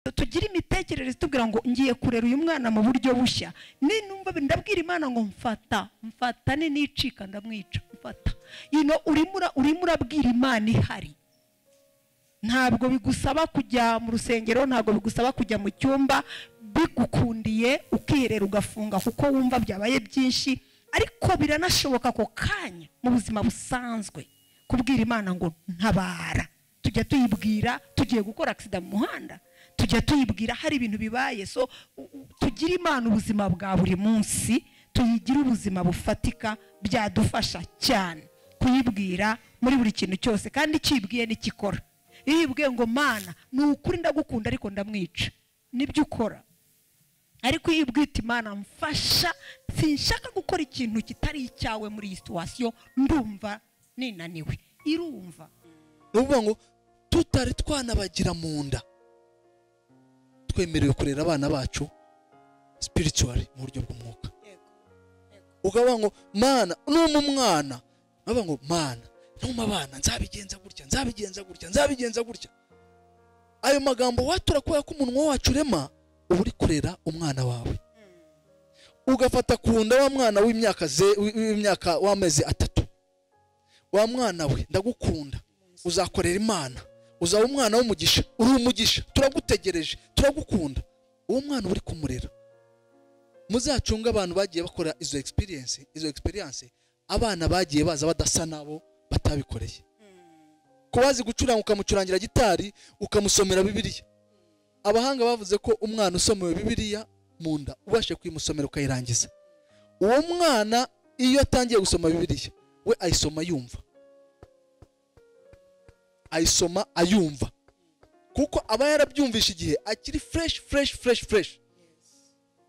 Tugira imitekerereze tubwira ngo ngiye kurera uyu mwana mu buryo bushya. Ninumva ndabwira Imana ngo mfata, mfata nicika ndamwica, mfata. Urimo urabwira Imana ihari. Ntabwo bigusaba kujya mu rusengero, ntabwo bigusaba kujya mu cyumba, bigukundiye ukiherera ugafunga kuko wumva byabaye byinshi, ariko biranashoboka ko kanya mu buzima busanzwe kubwira Imana ngo ntabara. Tujya tuyibwira tugiye gukora accident mu muhanda, tujya tuyibwira hari ibintu bibaye. So tugira Imana ubuzima bwa buri munsi, tuyigira ubuzima bufatika, byadufasha cyane kuyibwira muri buri kintu cyose, kandi ikibwiye n'ikikora. Iyo ibwiye ngo Mana ni ukuri ndagukunda ariko ndamwica, nibyo ukora. Ariko iyo ibwita Imana mfasha, sinshaka gukora ikintu kitari icyawe muri iyi situation, ndumva ninaniwe, irumva. Nuvuga ngo tutari twanabagira mu nda, twemerewe kurera abana bacu spiritually mu buryo bw'umwuka. Ukavuga ngo Mana numa umwana, ukavuga ngo Mana numa abana nzabigenza gutya, nzabigenza gutya, nzabigenza gutya. Ayo magambo watura kubera ko umunwa wacu urema, uba uri kurera umwana wawe. Ugafata ku nda wa mwana w'imyaka w'imyaka w'amezi 3, wa mwana we ndagukunda, uzakorera Imana, uzaba umwana w'umugisha, uri umugisha, turagutegereje, turagukunda. Uwo mwana uri kumurera. Muzacunga abantu bagiye bakora izo experience, abana bagiye baza badasa nabo batabikoreye. Kubazi gucuranga ukamucurangira gitari, ukamusomera Bibiliya. Abahanga bavuze ko umwana usomewe Bibiliya mu nda ubashe kuyimusomera ukayirangiza, uwo mwana iyo atangiye gusoma Bibiliya we ayisoma yumva, ayisoma ayumva, kuko aba yarabyumvishe igihe akiri fresh fresh fresh fresh,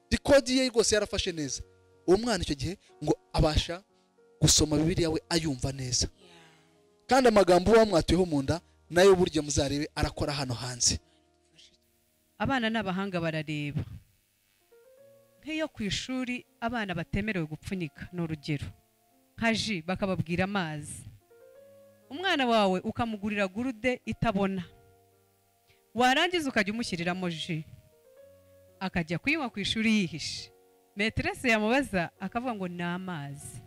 dikodi ye rwose yarafashe neza. Uwo mwana icyo gihe ngo abasha gusoma Bibiliya we ayumva neza, kandi amagambo wamwatuyeho mu nda nayo burya muzarebe arakora hano hanze. Abana n'abahanga barareba. Nk'iyo ku ishuri abana batemerewe gupfunyika, ni urugero nka ji bakababwira amazi, umwana wawe ukamugurira gurude itabona, warangiza ukajya umushyiriramo ji akajya kuyinywa ku ishuri yihishe, metresse yamubaza akavuga ngo ni amazi.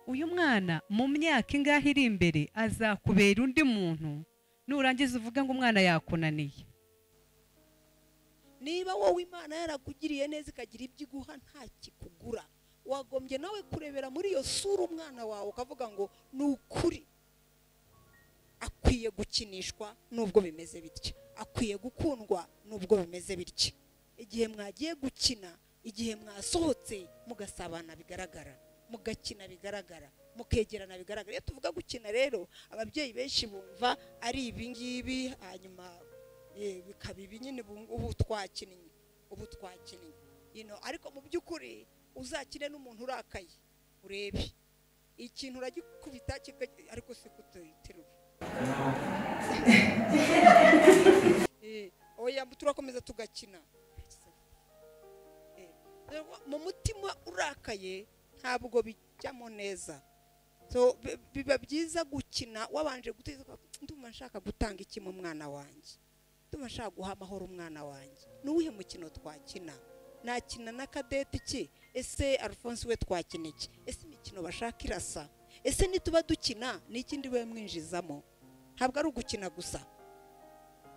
Uyu mwana mu myaka ingahe iri imbere azakubera undi muntu, nurangiza uvuga ngo umwana yakunaniye. Niba wowe Imana yarakugiriye neza ikagira ibyo iguha nta kikugura, wagombye nawe kurebera muri iyo sura umwana wawe ukavuga ngo ni ukuri akwiye gukinishwa nubwo bimeze bitya, akwiye gukundwa nubwo bimeze bitya. Igihe mwagiye gukina, igihe mwasohotse mugasabana bigaragara, mugakina bigaragara, mukegerana bigaragara. Iyo tuvuga gukina rero ababyeyi benshi bumva ari ibi ngibi, hanyuma bikaba ibi nyine ubu twakinnye, ubu twakinnye, ariko mu by'ukuri uzakine n'umuntu urakaye urebe ikintu uragikubita, ariko si kutiterura. Oya, turakomeza tugakina. Mu mutima urakaye ntabwo bijyamo neza. So biba byiza gukina wabanje gutekereza, ndumva nshaka gutanga iki mu mwana wanjye, ndumva nshaka guha amahoro umwana wanjye, nuwuhe mukino twakina? Nakina na Kadete iki? Ese Alphonse we twakina iki? Ese imikino bashaka irasa? Ese nituba dukina n'ikindi we mwinjizamo? Ntabwo ari ugukina gusa,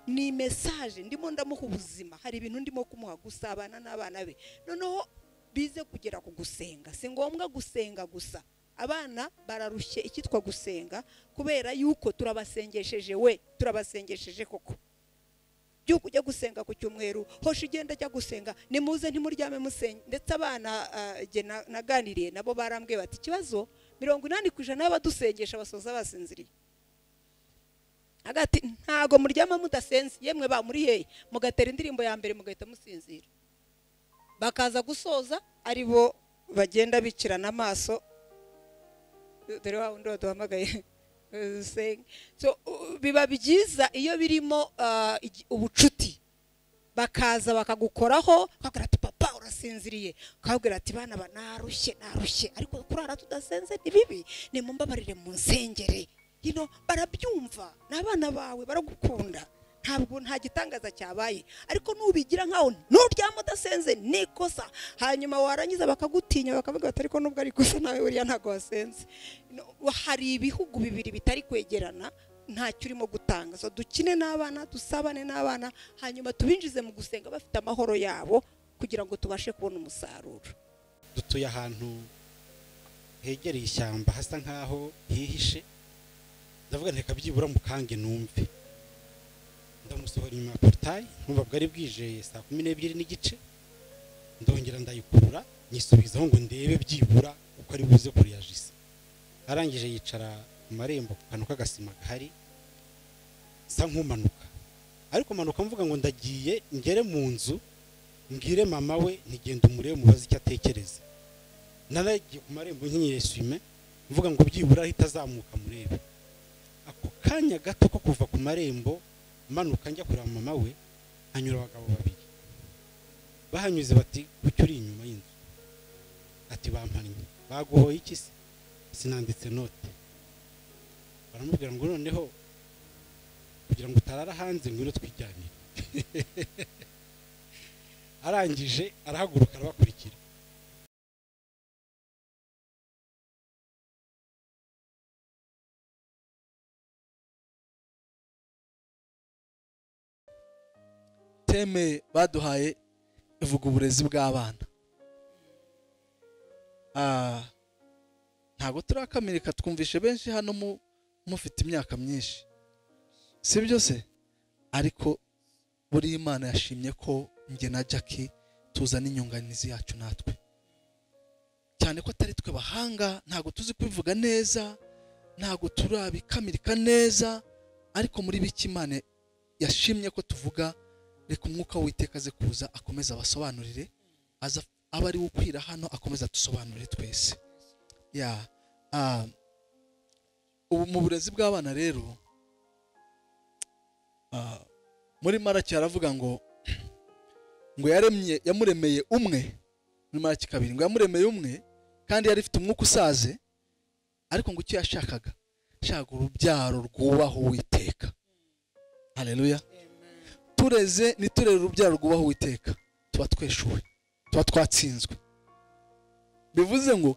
ni message ndimo ndamuha ubuzima, hari ibintu ndimo kumuha, gusabana n'abana be, noneho bize kugera ku gusenga. Si ngombwa gusenga gusa, abana bararushye icyitwa gusenga kubera yuko turabasengesheje, we turabasengesheje koko. Byuko ujya gusenga ku cyumweru, hosha ugenda ajya gusenga, nimuze ntimuryame musenge. Ndetse abana naganiriye nabo barambwiye bati ikibazo 80% y'abadusengesha basoza basinziriye. Agati ntago muryama mudasenze, yemwe ba muri hehe, mugatera indirimbo ya mbere mugahita musinzira, bakaza gusoza ari bo bagenda bikirana amaso, dore wa wundi waduhamagaye. So biba byiza iyo birimo ubucuti, bakaza bakagukoraho, bakabwira ati papa urasinziriye, ukabwira ati bana ba narushye narushye, ariko kurara tudasenze ni bibi, nimumbabarire mu nsengere. Barabyumva, n'abana bawe baragukunda. Ntabwo nta gitangaza cyabaye, ariko nubigira nkaho nuryama udasenze ni ikosa. Hanyuma warangiza bakagutinya bakavuga bati ariko nubwo ari ikosa nawe buriya ntago wasenze. Hari ibihugu bibiri bitari kwegerana, ntacyo urimo gutanga. So dukine n'abana, dusabane n'abana, hanyuma tubinjize mu gusenga bafite amahoro yabo kugira ngo tubashe kubona umusaruro. Dutuye ahantu hegereye ishyamba hasa nkaho hihishe, ndavuga nti kabyibura mukange numve. Ndamusohora inyuma ya portail, nkumva bwari bwije saa 12:30, ndongera ndayikura nyisubizaho ngo ndebe byibura uko ari buze kuriyajisa. Arangije yicara ku marembo ku kantu k'agasima gahari, sa nkumanuka, ariko manuka mvuga ngo ndagiye ngere mu nzu mbwire mama we ntigenda umurebe mubaze icyo atekereza. Naragiye ku marembo nkinyiye sume mvuga ngo byibura ahita azamuka murebe. Ako kanya gato ko kuva ku marembo manuka njya kureba mama we, hanyura abagabo babiri bahanyuze bati kuki uri inyuma y'inzu? Ati bampannye. Baguhoye iki se? Sinanditse note. Baramubwira ngo noneho kugira ngo utarara hanze ngwino twijyanire. Arangije arahaguruka arabakurikira. Teme baduhaye ivuga uburezi bw'abana. Ntago turakamirika, twumvishe benshi hano mufite imyaka myinshi, si byo se? Ariko buri Imana yashimye ko njye na Jackie tuzana inyunganizi yacu natwe, cyane ko atari twe bahanga, ntago tuzi kubivuga neza, ntago turabikamirika neza, ariko muri biki Imana yashimye ko tuvuga. Reka umwuka w'Uwiteka aze kuza akomeza abasobanurire, aza aba ari ukwira hano akomeza atusobanurire twese. Ya ubu mu burezi bw'abana rero, muri Maraki aravuga ngo yaremye, yamuremeye umwe, muri Maraki 2 ngo yamuremeye umwe kandi yari ifite umwuka usaze, ariko ngo icyo yashakaga, shaka urubyaro rwubaha Uwiteka. Haleluya. Tureze niturere urubyaro rwubaha Uwiteka, tuba tweshuwe, tuba twatsinzwe. Bivuze ngo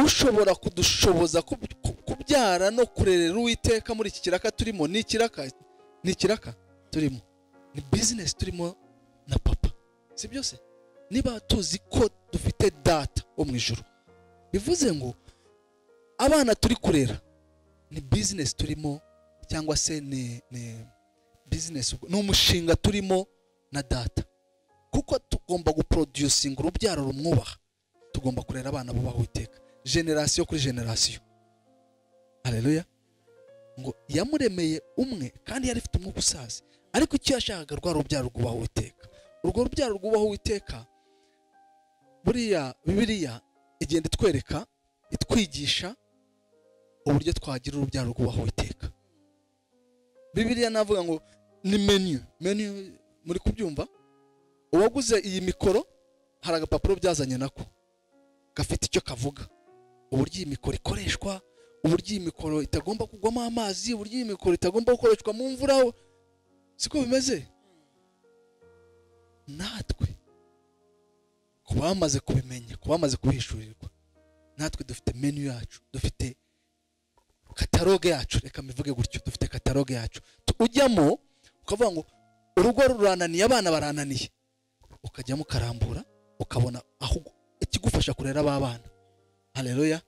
ushobora kudushoboza kubyara no kurerera Uwiteka muri iki kiraka turimo, ni ikiraka, ni ikiraka turimo, ni business turimo na papa, si byose? Niba tuzi ko dufite data wo mu ijuru, bivuze ngo abana turi kurera ni business turimo, cyangwa se ni business, ni umushinga turimo na data, kuko tugomba guproducinga urubyaro rumwubaha. Tugomba kurera abana bubaha Uwiteka generation kuri generation. Haleluya. Ngo yamuremeye umwe kandi yari afite umwuka usaze, ariko icyo yashakaga rwa rubyaro rwubaha Uwiteka. Urwo rubyaro rwubaha Uwiteka, buriya Bibiliya igenda itwereka, itwigisha uburyo twagira urubyaro rwubaha Uwiteka. Bibiliya navuga ngo ni menu, menu muri kubyumva. Uwaguze iyi mikoro hari agapapuro byazanye nako gafite icyo kavuga, uburyo iyi mikoro ikoreshwa, uburyo iyi mikoro itagomba kugwamo amazi, uburyo iyi mikoro itagomba gukoreshwa mu mvura, siko bimeze? Natwe kubamaze kubimenya, kubamaze kubihishurirwa, natwe dufite menu yacu, dufite kataloge yacu, reka mbivuge gutyo, dufite kataloge yacu. Ujyamo ukavuga ngo urugo rurananiye, abana barananiye, ukajyamo ukarambura ukabona aho ikigufasha kurera abana. Haleluya.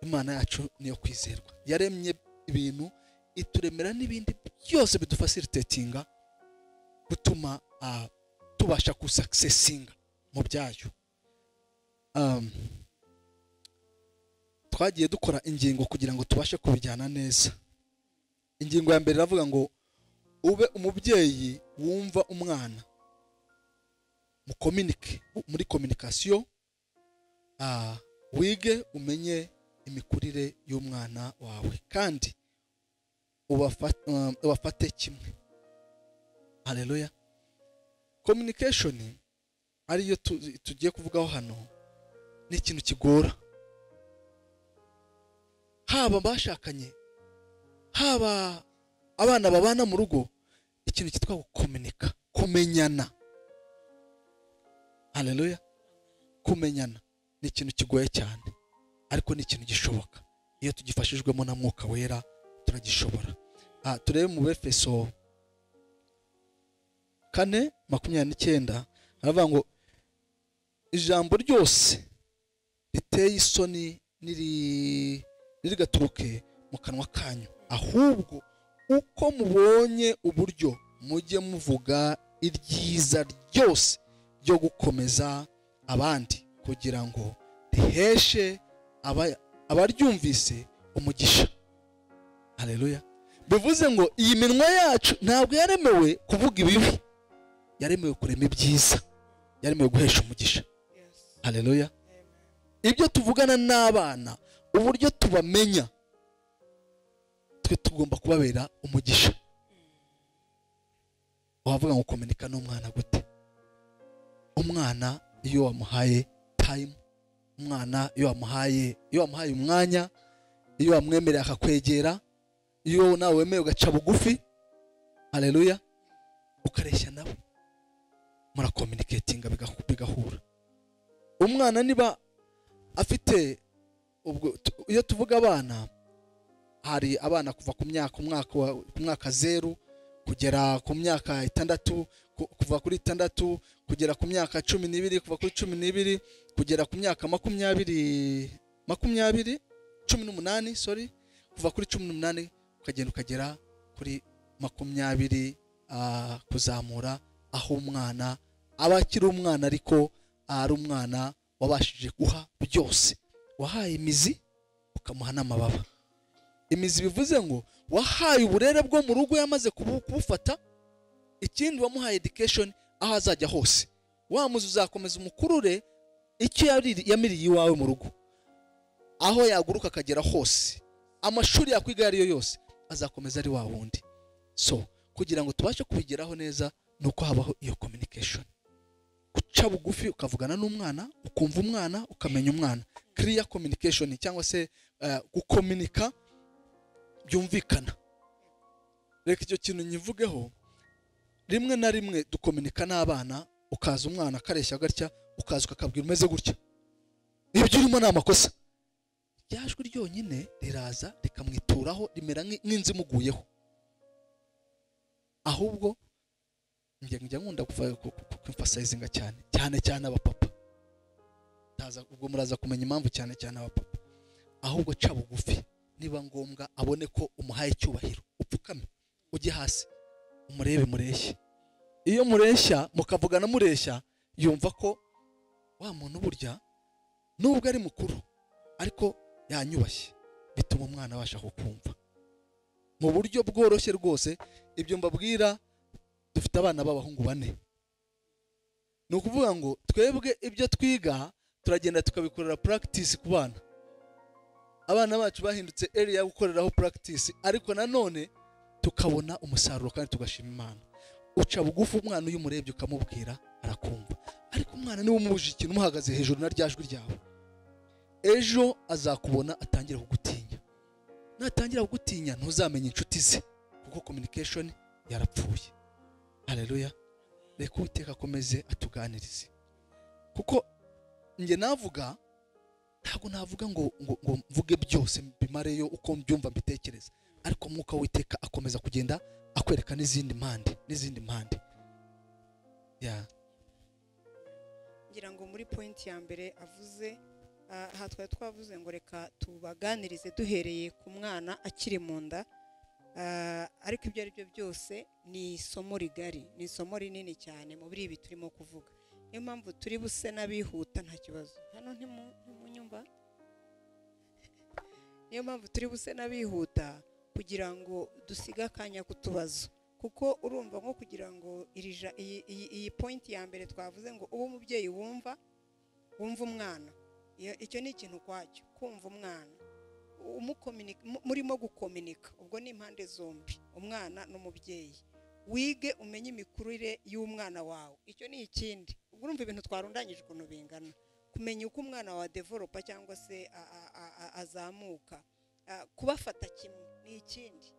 Imana yacu niyo kwizerwa, yaremye ibintu ituremera n'ibindi byose bidufacilitatinga gutuma tubasha kusuccessinga mu byayo. Twagiye dukora ingingo kugira ngo tubashe kubijyana neza. Ingingo ya mbere iravuga ngo ube umubyeyi wumva umwana, mu communique, muri communication, wige umenye imikurire y'umwana wawe kandi ubafate kimwe. Haleluya. Communication ariyo tugiye kuvugaho hano ni ikintu kigora, haba bashakanye, haba abana babana mu rugo. Ikintu cyitwa gukominika, kumenyana. Haleluya. Kumenyana ni ikintu kigoye cyane, ariko ni ikintu gishoboka iyo tugifashijwemo na Mwuka Wera, turagishobora. Turebe mu Befeso 4:29, haravuga ngo ijambo ryose riteye isoni nirigaturuke mu kanwa kanyu, ahubwo uko mubonye uburyo mujye muvuga iryiza ryose ryo gukomeza abandi, kugira ngo riheshe abaryumvise umugisha. Haleluya. Bivuze ngo iyi minwa yacu ntabwo yaremewe kuvuga ibibi, yaremewe kurema ibyiza, yaremewe guhesha umugisha. Haleluya. Ibyo tuvugana n'abana, uburyo tubamenya, twe tugomba kubabera umugisha. Wavuga ngo kominika n'umwana gute? Umwana iyo wamuhaye time, umwana iyo wamuhaye umwanya, iyo wamwemereye akakwegera, iyo nawe wemeye ugaca bugufi, haleluya, ukareshya nawe, murakommunicatinga bigahura. Umwana niba afite ubwo, iyo tuvuga abana, hari abana kuva ku myaka umwaka 0 kugera ku myaka 6, kuva kuri 6 kugera ku myaka 12, kuva kuri 12 kugera ku myaka 20, 18, sorry, kuva kuri 18 ukagenda ukagera kuri 20, kuzamura, aho umwana aba akiri umwana, ariko ari umwana wabashije guha byose. Wahaye imizi ukamuha n'amababa. Imizi bivuze ngo wahaye uburere bwo mu rugo yamaze kubufata, ikindi wamuhaye education aho azajya hose. Wa muzi uzakomeza umukurure icyo yamiriye iwawe mu rugo, aho yaguruka akagera hose, amashuri yakwiga ariyo yose, azakomeza ari wa wundi. So kugira ngo tubashe kubigeraho neza nuko habaho iyo communication, guca bugufi ukavugana n'umwana, ukumva umwana, ukamenya umwana. Clear communication cyangwa se gukominika byumvikana. Reka icyo kintu nyivugeho. Rimwe na rimwe dukominika n'abana, ukaza umwana akareshya gatya, ukaza ukakabwira umeze gutya, ibyo urimo ni amakosa. Ryajwi ryonyine riraza rikamwituraho, rimera nk'inzu imuguyeho. Ahubwo njya nkunda kwemphasizinga cyane cyane cyane abapapa, ubwo muraza kumenya impamvu cyane cyane abapapa. Ahubwo ca bugufi, niba ngombwa abone ko umuhaye icyubahiro, upfukame ujye hasi umurebe, mureshye. Iyo mureshya mukavugana mureshya, yumva ko wa muntu burya nubwo ari mukuru ariko yanyubashye, bituma umwana abasha kukumva mu buryo bworoshye rwose. Ibyo mbabwira, dufite abana b'abahungu 4. Ni ukuvuga ngo twebwe ibyo twiga turagenda tukabikorera practice ku bana. Abana bacu bahindutse area yo gukoreraho practice, ariko nanone tukabona umusaruro kandi tugashima Imana. Uca bugufi umwana uyu umurebye ukamubwira arakumva, ariko umwana niwe umubujije ikintu umuhagaze hejuru na ryajwi ryawe, ejo azakubona atangira kugutinya. Natangira kugutinya ntuzamenye inshuti ze, kuko communication yarapfuye. Haleluya. Reka Uwiteka akomeze atuganirize, kuko njye navuga, ntabwo navuga ngo mvuge byose bimareyo uko mbyumva mbitekereza, ariko Mwuka w'Uwiteka akomeza kugenda akwereka n'izindi mpande n'izindi mpande. Ngira ngo muri point ya mbere avuze, aha twari twavuze ngo reka tubaganirize duhereye ku mwana akiri mu nda, ariko ibyo ari byo byose ni isomo rigari, ni isomo rinini cyane muri ibi turimo kuvuga. Niyo mpamvu turi buse n'abihuta, nta kibazo hano ntimunyumva. Niyo mpamvu turi buse n'abihuta kugira ngo dusiga akanya kutubazo, kuko urumva nko kugira ngo iyi point ya mbere twavuze ngo ubu umubyeyi wumva umwana, icyo ni ikintu kwacyo, kumva umwana murimo gukominika, ubwo ni impande zombi, umwana n'umubyeyi. Wige umenye imikurire y'umwana wawe, icyo ni ikindi. Ubwo urumva ibintu twarundanyije ukuntu bingana, kumenya uko umwana wa developer cyangwa se azamuka, kubafata kimwe ni ikindi.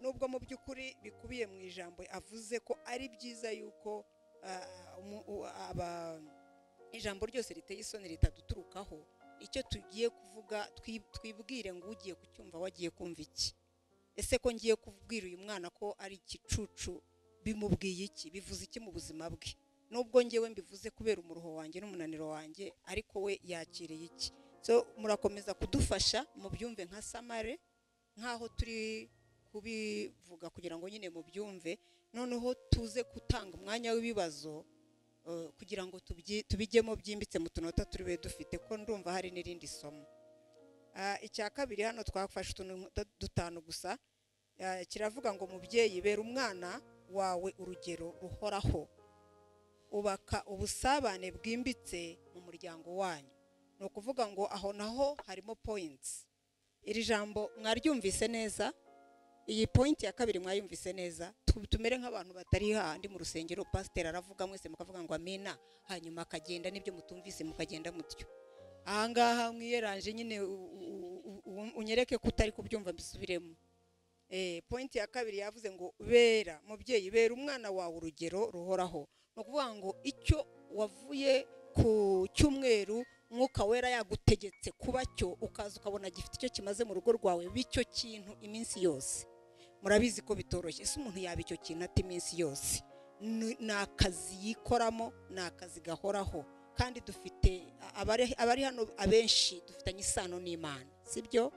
Nubwo mu by'ukuri bikubiye mu ijambo avuze ko ari byiza yuko ijambo ryose riteye isoni ritaduturukaho, icyo tugiye kuvuga twibwire ngo ugiye kucyumva wagiye kumva iki? Ese ko ngiye kubwira uyu mwana ko ari igicucu bimubwiye iki? Bivuze iki mu buzima bwe? Nubwo ngewe mbivuze kubera umuruho wanjye n'umunaniro wanjye, ariko we yakiriye iki? So murakomeza kudufasha mubyumve nka samare, nkaho turi kubivuga kugira ngo nyine mubyumve, noneho tuze gutanga umwanya w'ibibazo kugira ngo tubijyemo byimbitse mu tunota turi be dufite, ko ndumva hari n'irindi somo. Icya kabiri hano twafashe utuntu dutanu gusa, kiravuga ngo mubyeyi bera umwana wawe urugero ruhoraho, ubaka ubusabane bwimbitse mu muryango wanyu. Ni ukuvuga ngo aho naho harimo points. Iri jambo mwaryumvise neza? Iyi point ya kabiri mwayumvise neza? Tumere nk'abantu batari handi mu rusengero, pastor aravuga mwese mukavuga ngo amina, hanyuma akagenda n'ibyo mutumvise mukagenda mutyo. Ahangaha mwiyeranje nyine unyereke ko utari kubyumva mbisubiremo. Point ya kabiri yavuze ngo bera mubyeyi bera umwana wawe urugero ruhoraho. No kuvuga ngo icyo wavuye ku cyumweru Mwuka Wera yagutegetse kuba cyo, ukaza ukabona gifite icyo kimaze mu rugo rwawe, bicyo kintu iminsi yose. Murabizi ko bitoroshye. Ese umuntu yaba icyo kintu ati iminsi yose? Ni akazi yikoramo, ni akazi gahoraho. Kandi dufite abari hano abenshi dufitanye isano n'Imana, sibyo?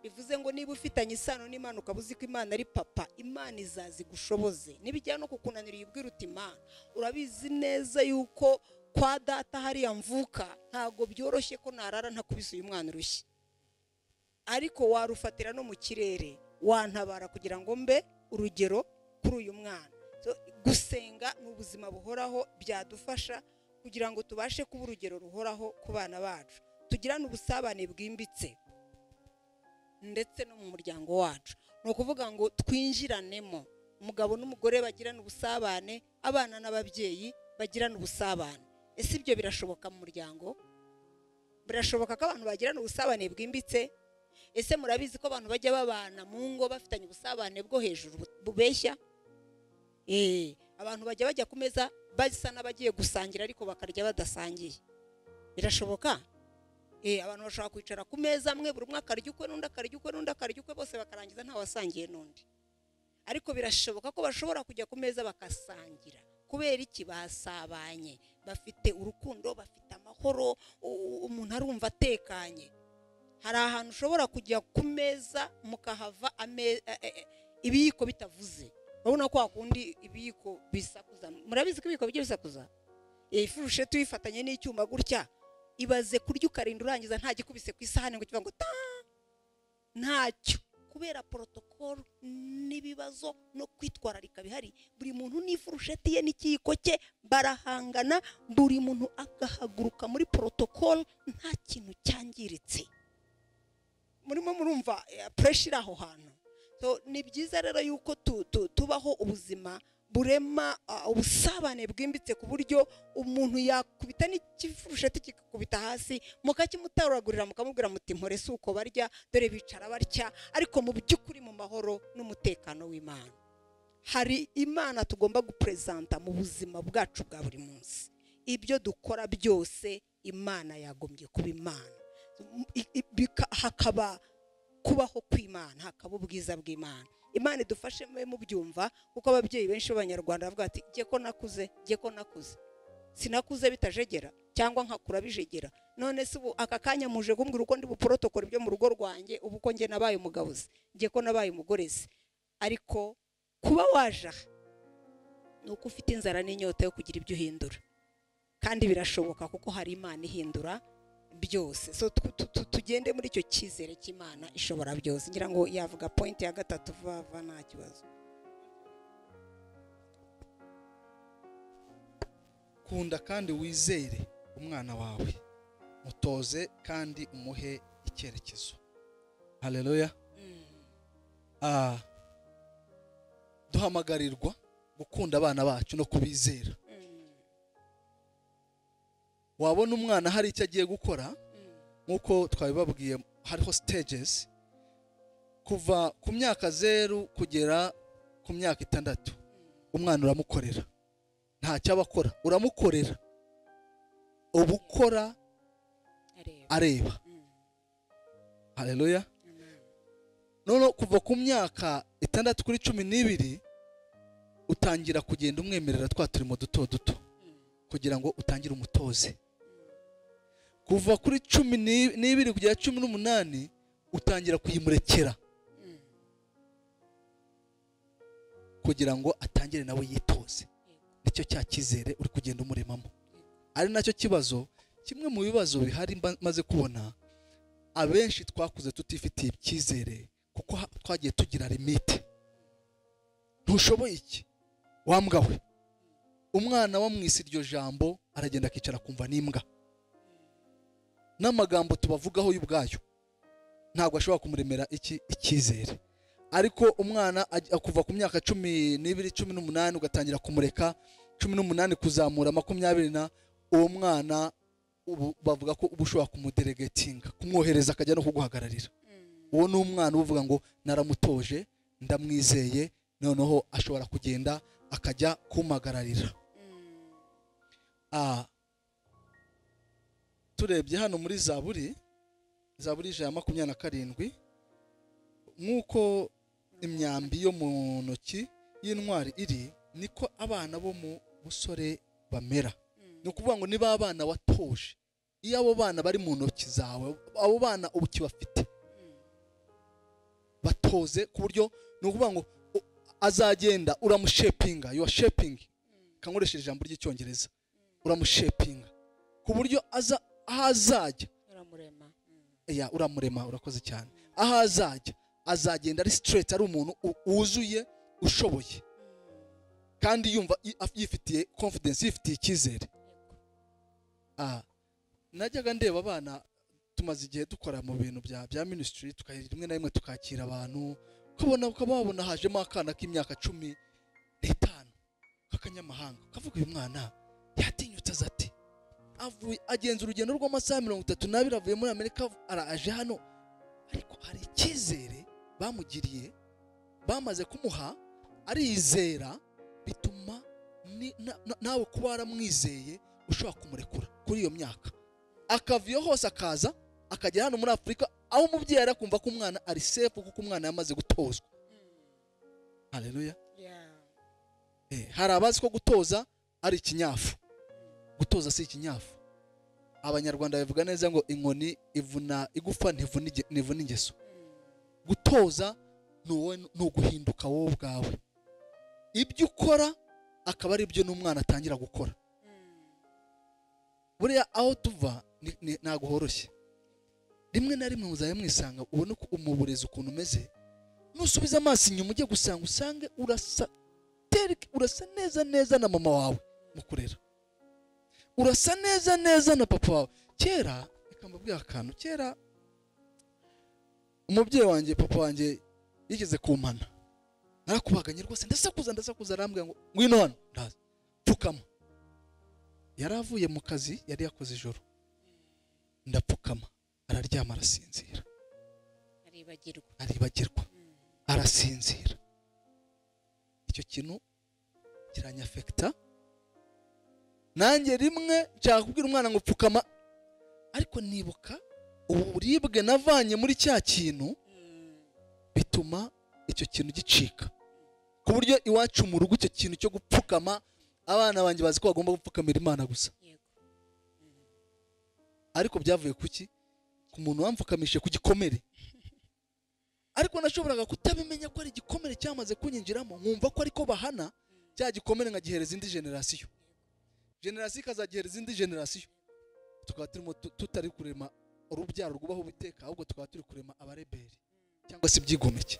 Bivuze ngo niba ufitanye isano n'Imana ukaba uzi ko Imana ari papa, Imana izazigushoboze. Nibijya no kukunanira uyibwira uti Imana, urabizi neza yuko kwa data hariya mvuka ntago byoroshye ko narara ntakubise uyu mwana urushyi, ariko warufatira no mu kirere wantabara kugira ngo mbe urugero kuri uyu mwana. So, gusenga ni ubuzima buhoraho, byadufasha kugira ngo tubashe kuba urugero ruhoraho ku bana bacu, tugirane ubusabane bwimbitse ndetse no mu muryango wacu. Ni ukuvuga ngo twinjiranemo, umugabo n'umugore bagirane ubusabane, abana n'ababyeyi bagirane ubusabane. Ese ibyo birashoboka mu muryango? Birashoboka ko abantu bagirana ubusabane bwimbitse? Ese murabizi ko abantu bajya babana mu ngo bafitanye ubusabane bwo hejuru bubeshya? Abantu bajya bajya ku meza basa n'abagiye gusangira ariko bakarya badasangiye. Birashoboka? Abantu bashobora kwicara ku meza amwe, buri umwe akarya ukwe n'undi akarya ukwe n'undi akarya ukwe, bose bakarangiza nta wasangiye n'undi. Ariko birashoboka ko bashobora kujya ku meza bakasangira. Kubera iki? Basabanye, bafite urukundo, bafite amahoro, umuntu arumva atekanye. Hari ahantu ushobora kujya ku meza mukahava ibiyiko bitavuze. Urabona ko hakundi ibiyiko bisakuza. Murabizi ko ibiyiko bijya bisakuza? Ifurusheti uyifatanye n'icyuma gutya, ibaze kurya ukarinda urangiza nta gikubise ku isahani ngo kivuga ngo ta, ntacyo. Kubera protocol n'ibibazo no kwitwararika bihari, buri muntu n'ifurusheti ye n'ikiyiko cye barahangana, buri muntu agahaguruka muri protocol nta kintu cyangiritse. Murimo murumva pressure aho hantu. So ni byiza rero yuko tubaho ubuzima burema ubusabane bwimbitse, ku buryo umuntu yakubita n'ikifurusheti kikakubita hasi mukakimutaragurira mukamubwira muti mpore si uko barya, dore bicara barya, ariko mu by'ukuri mu mahoro n'umutekano w'Imana. Hari Imana tugomba gupresenta mu buzima bwacu bwa buri munsi. Ibyo dukora byose Imana yagombye kuba Imana, hakaba kubaho kw'Imana, hakaba ubwiza bw'Imana. Imana idufashe mu byumva, kuko ababyeyi benshi b'Abanyarwanda bavuga ati jye ko nakuze, jye ko nakuze, sinakuze bitajegera cyangwa nkakura bijegera. None se ubu aka kanya muje kumbwira uko ndi buprotocol byo mu rugo rwanjye, ubu ko nge nabaye umugabuzi, jye ko nabaye umugorezi. Ariko kuba waje nuko ufite inzara n'inyota yo kugira ibyo uhindura, kandi birashoboka kuko hari Imana ihindura byose. So tugende muri icyo cyizere cy'Imana ishobora byose. Ngira ngo yavuga point ya gatatu vuba nta kibazo. Kunda kandi wizere umwana wawe, mutoze kandi umuhe icyerekezo. Haleluya. Duhamagarirwa gukunda abana bacu no kubizera. Wabona umwana hari icyo agiye gukora, nkuko twabibabwiye hariho stages. Kuva ku myaka 0 kugera ku myaka 6 umwana uramukorera, ntacyo abakora, uramukorera, ubukora areba. Haleluya. None kuva ku myaka 6 kuri 12 utangira kugenda umwemerera twa turimo duto duto kugira ngo utangire umutoze. Kuva kuri 12 kugera 18 utangira kuyimurekera kugira ngo atangire nawe yitoze. Nicyo cya cyizere uri kugenda umuremamo. Ari nacyo kibazo, kimwe mu bibazo bihari maze kubona, abenshi twakuze tutifitiye icyizere kuko twagiye tugira limite. Ntushoboye iki wambwa we. Umwana wamwise iryo jambo aragenda akicara kumva n'imbwa. N'amagambo tubavugaho y'ubwayo ntabwo ashobora kumuremera iki icyizere. Ariko umwana kuva ku myaka 12 18 ugatangira kumureka, 18 kuzamura 20 na uwo mwana ubu bavuga ko ubu ushobora kumudelegatinga, kumwohereza akajya no kuguhagararira. Uwo ni umwana uvuga ngo naramutoje, ndamwizeye, noneho ashobora kugenda akajya kumagararira. Turebye hano muri Zaburi, Zaburi 127, nkuko imyambi yo mu ntoki y'intwari iri, niko abana bo mu busore bamera. Ni ukuvuga ngo niba abana watoje, iyo abo bana bari mu ntoki zawe, abo bana ubu kibafite, batoze ku buryo ni ukuvuga ngo azagenda uramushepinga, you are shaping, kankoresheje ijambo ry'icyongereza, uramushepinga ku buryo aza ahazajya uramurema. Ya, uramurema, urakoze cyane. Ahazajya azagenda ari straight, ari umuntu wuzuye, ushoboye, kandi yumva yifitiye confidence, yifitiye icyizere. Najyaga ndeba abana, tumaze igihe dukora mu bintu bya ministry, tukahira rimwe na rimwe tukakira abantu, ukabona ukababona hajemo akana k'imyaka 15 k'akanyamahanga, ukavuga uyu mwana yatinyutse aza ati avuye agenza urugendo rw'amasaha 32 avuye muri Amerika araje hano, ariko hari icyizere bamugiriye, bamaze kumuha arizera, bituma nawe kuba waramwizeye ushobora kumurekura kuri iyo myaka, akava iyo hose akaza akagera hano muri Afurika, aho umubyeyi arakumva ko umwana ari safe kuko umwana yamaze gutozwa. Haleluya. Hari abazi ko gutoza ari ikinyafu. Gutoza si ikinyafu. Abanyarwanda bavuga neza ngo inkoni ivuna igufa ntivuna ingeso. Gutoza ni uguhinduka wowe ubwawe, ibyo ukora akaba ari byo n'umwana atangira gukora. Buriya aho tuva ntago horoshye. Rimwe na rimwe muzaye mwisanga ubone uko umuburezi ukuntu umeze, nusubiza amaso inyuma ujye gusanga usange urasa urasa neza neza na mama wawe mu kurera, urasa neza neza na papa wawe. Kera reka mbabwire akantu, kera umubyeyi wanjye, papa wanjye yigeze kumpana, narakubaganye rwose, ndasakuza arambwira ngo ngwino hano, ndaza pfukama. Yari avuye mu kazi yari yakoze ijoro, ndapfukama, araryama arasinzira, aribagirwa arasinzira. Icyo kintu kiranyafekta nanjye rimwe nshaka kubwira umwana ngo pfukama, ariko nibuka uburibwe navanye muri cya kintu, bituma icyo kintu gicika, ku buryo iwacu mu rugo icyo kintu cyo gupfukama abana banjye bazi ko bagomba gupfukamira Imana gusa. Ariko byavuye kuki? Ku muntu wamfukamishe ku gikomere. Ariko nashoboraga kutabimenya ko ari igikomere cyamaze kunyinjiramo, nkumva ko ariko bahana cya gikomere nkagihereza indi generasiyo, generasiyo ikazagihereza indi generasiyo, tukaba turimo tutari kurema urubyaro rwubaho Uwiteka, ahubwo tukaba turi kurema abareberi cyangwa se ibyigomeke.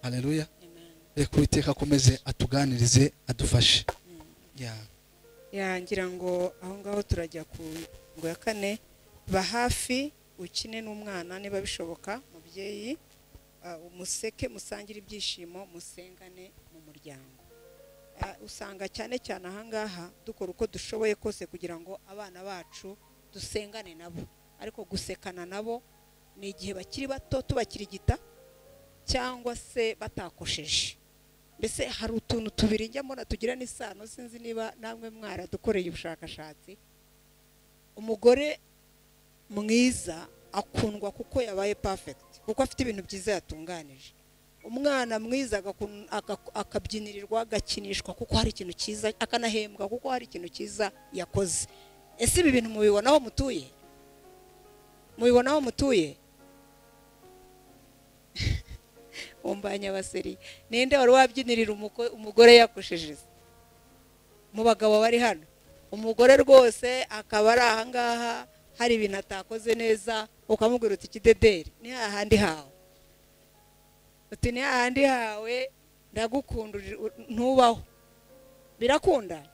Haleluya. Reka Uwiteka akomeze atuganirize, adufashe. Ya, ngira ngo aho ngaho turajya ku ngo ya 4, ba hafi ukine n'umwana niba bishoboka, mubyeyi umuseke, musangire ibyishimo, musengane mu muryango. Usanga cyane cyane ahangaha dukora uko dushoboye kose kugira ngo abana bacu dusengane nabo, ariko gusekana nabo ni igihe bakiri bato tubakirigita, cyangwa se batakosheje. Mbese hari utuntu tubiri njya mbona tugira n'isano, sinzi niba namwe mwaradukoreye ubushakashatsi. Umugore mwiza akundwa kuko yabaye perfect, kuko afite ibintu byiza yatunganije. Umwana mwiza akabyinirirwa, agakinishwa kuko hari ikintu cyiza, akanahembwa kuko hari ikintu cyiza yakoze. Ese ibi bintu mubibonaho mutuye? Mubibonaho mutuye? Umbanya abaseri, ninde wari wabyinirira umugore yakosheje? Mu bagabo bari hano, umugore rwose akaba ari aha ngaha hari ibintu atakoze neza, ukamubwira uti kidederi ni hahandi hawe, uti ni hahandi hawe, ndagukunda ntubaho. Birakunda.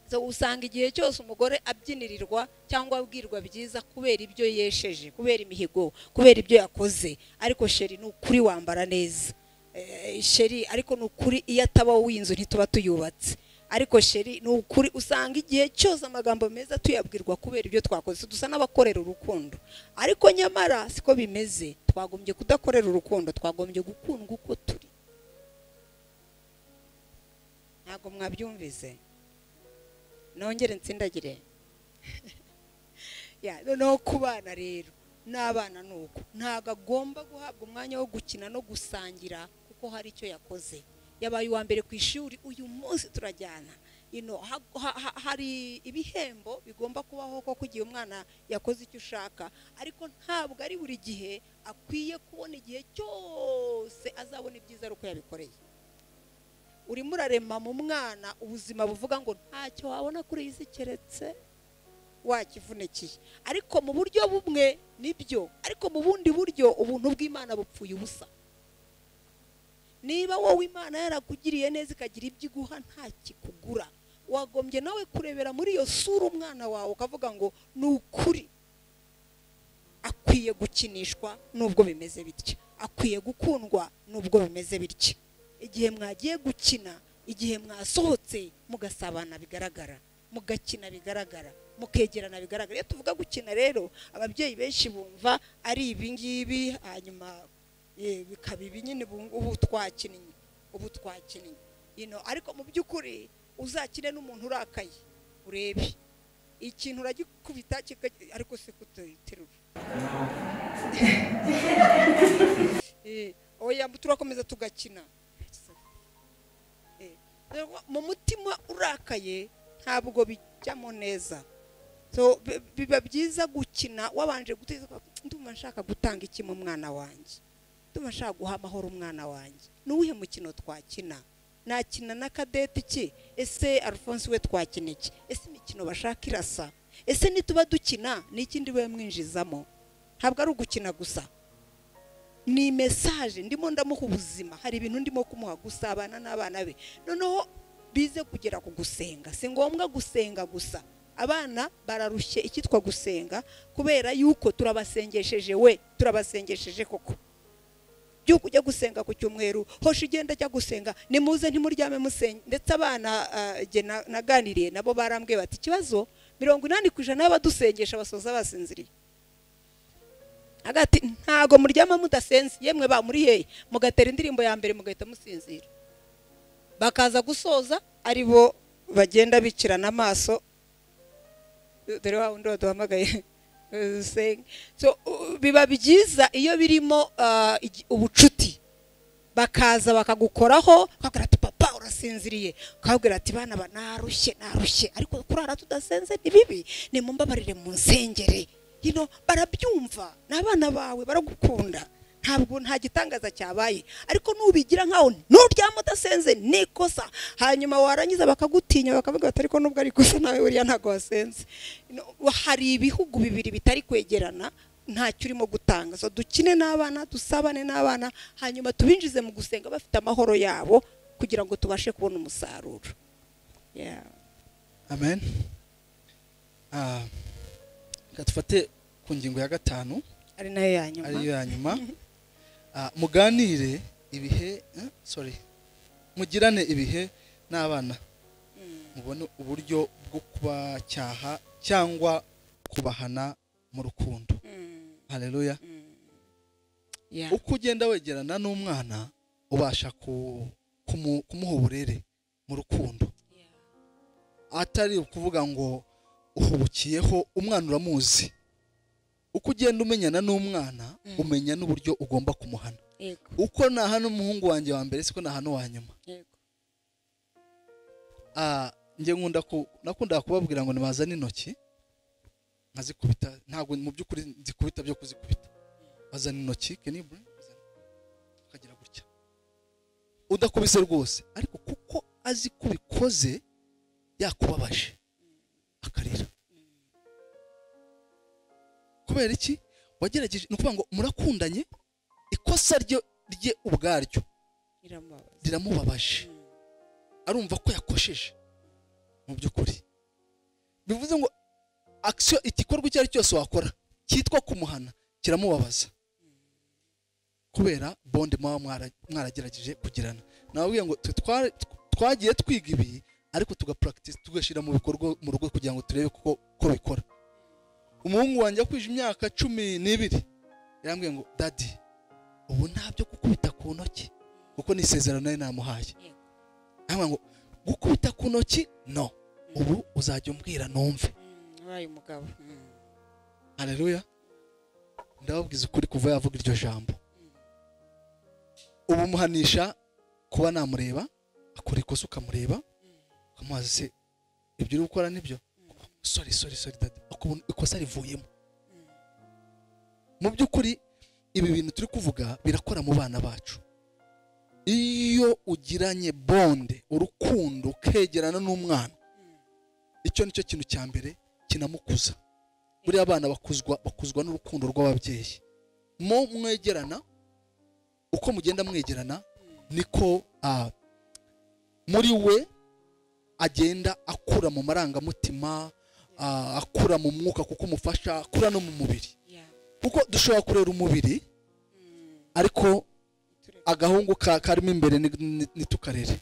So usanga igihe cyose umugore abyinirirwa cyangwa abwirwa byiza kubera ibyo yesheje, kubera imihigo, kubera ibyo yakoze. Ariko sheri ni ukuri wambara neza, sheri ariko ni ukuri iyo ataba w'inzu ntituba tuyubatse, ariko sheri ni ukuri. Usanga igihe cyose amagambo meza tuyabwirwa kubera ibyo twakoze, dusa n'abakorera urukundo, ariko nyamara siko bimeze. Twagombye kudakorera urukundo, twagombye gukundwa uko turi. Ntabwo mwabyumvise? Nongere nsindagire. Ya noneho ku bana rero, n'abana nuko ntabwo agomba guhabwa umwanya wo gukina no gusangira kuko hari icyo yakoze. Yabaye uwa mbere ku ishuri, uyu munsi turajyana. Hari ibihembo bigomba kubaho koko igihe umwana yakoze icyo ushaka, ariko ntabwo ari buri gihe akwiye kubona igihe cyose azabona ibyiza ari uko yabikoreye. Urimo urarema mu mwana ubuzima buvuga ngo ntacyo wabona kuri iyi si keretse wakivunikiye. Ariko mu buryo bumwe nibyo, ariko mu bundi buryo ubuntu bw'Imana bupfuye ubusa. Niba wowe Imana yarakugiriye neza ikagira ibyo iguha ntakikugura, wagombye nawe kurebera muri iyo sura umwana wawe ukavuga ngo ni ukuri akwiye gukinishwa nubwo bimeze bityo, akwiye gukundwa nubwo bimeze bityo. Igihe mwagiye gukina, igihe mwasohotse mugasabana bigaragara, mugakina bigaragara, mukegerana bigaragara. Iyo tuvuga gukina rero, ababyeyi benshi bumva ari ibi ngibi, hanyuma bikaba ibi nyine ubu twakinnye, ubu twakinnye. Ariko mu by'ukuri uzakine n'umuntu urakaye urebe ikintu uragikubita, ariko se kutiterura. Oya turakomeza tugakina. Mu mutima urakaye ntabwo bijyamo neza. So biba byiza gukina wabanje gutekereza, ndumva nshaka gutanga iki mu mwana wanjye, ndumva nshaka guha amahoro umwana wanjye. Nuwuhe mukino twakina? Nakina na Kadete iki? Ese Alphonse we twakina iki? Ese imikino bashaka irasa? Ese nituba dukina n'ikindi we mwinjizamo? Ntabwo ari ugukina gusa, ni message ndimo ndamuha ubuzima. Hari ibintu ndimo kumuha, gusabana n'abana be, noneho bize kugera ku gusenga. Si ngombwa gusenga gusa, abana bararushye icyitwa gusenga kubera yuko turabasengesheje, we turabasengesheje koko. Byuko ujya gusenga ku cyumweru, hosha ugenda ajya gusenga, nimuze ntimuryame musenge. Ndetse abana naganiriye nabo barambwiye bati ikibazo 80% y'abadusengesha basoza basinziriye. Agati ntago muryama mudasenze, yemwe ba muri hehe mugatera indirimbo ya mbere mugahita musinzira. Bakaza gusoza ari bo bagenda bicirana amaso, dore wa wundi waduhamagaye. So biba byiza iyo birimo ubucuti, bakaza bakagukoraho, bakabwira ati papa urasinziriye, ukabwira ati bana ba narushye narushye, ariko kurara tudasenze ni bibi, nimumbabarire mu nsengere. Barabyumva, n'abana bawe baragukunda, ntabwo nta gitangaza cyabaye. Ariko nubigira nkaho nuryama udasenze ni ikosa, hanyuma warangiza bakagutinya bakavuga bati ariko nubwo ari ikosa nawe buriya ntabwo wasenze. Hari ibihugu bibiri bitari kwegerana, ntacyo urimo gutanga. So dukine n'abana, dusabane n'abana, hanyuma tubinjize mu gusenga bafite amahoro yabo kugira ngo tubashe kubona umusaruro. Amen. Tufate ku ngingo ya 5 ari nayo ya nyuma, ari yo ya nyuma. Muganire ibihe, mugirane ibihe n'abana, mubone uburyo bwo kubacyaha cyangwa kubahana mu rukundo. Haleluya. Uko ugenda wegerana n'umwana ubasha kumuha uburere mu rukundo, atari ukuvuga ngo uhubukiyeho. Umwana uramuzi, uko ugenda umenyana n'umwana umenya n'uburyo ugomba kumuhana. Uko nahana umuhungu wanjye wa mbere siko nahana uwa nyuma. Njye nkunda nakunda kubabwira ngo nibazane intoki nkazikubita, ntabwo mu by'ukuri nzikubita byo kuzikubita. Bazana intoki, can you bring, ukagira gutya udakubise rwose, ariko kuko azi kubikoze yakubabaje akarira. Kubera iki? Wagerageje, ni ukuvuga ngo murakundanye, ikosa rye ubwaryo riramubabaje, arumva ko yakosheje mu by'ukuri. Bivuze ngo action, igikorwa icyo ari cyose wakora cyitwa kumuhana kiramubabaza, kubera bond muba mwaragerageje kugirana. Nababwiye ngo twagiye twiga ibi, ariko tuga practice, tugashyira mu bikorwa mu rugo kugira ngo turebe ko bikora. Umuhungu wanjye akwije imyaka 12 yarambwiye ngo daddy, ubu ntabyo gukubita ku ntoki, kuko ni isezerano nari namuhaye. Arambwira ngo gukubita ku ntoki no, ubu uzajya umbwira numve. Wabaye umugabo. Haleluya. Ndababwiza ukuri, kuva yavuga iryo jambo ubu muhanisha kuba namureba akora ikosa, ukamureba ukamubaza se ibyo uri gukora nibyo? Sorry sorry sorry daddy, ukabona ikosa rivuyemo. Mu by'ukuri ibi bintu turi kuvuga birakora mu bana bacu. Iyo ugiranye bonde, urukundo, ukegerana n'umwana, icyo nicyo kintu cya mbere kinamukuza. Buriya abana bakuzwa n'urukundo rw'ababyeyi. Mo mwegerana, uko mugenda mwegerana niko muri we agenda akura mu marangamutima, akura mu mwuka kuko umufasha, akura no mu mubiri. Kuko dushobora kurera umubiri, ariko agahungu karimo imbere nitukarere.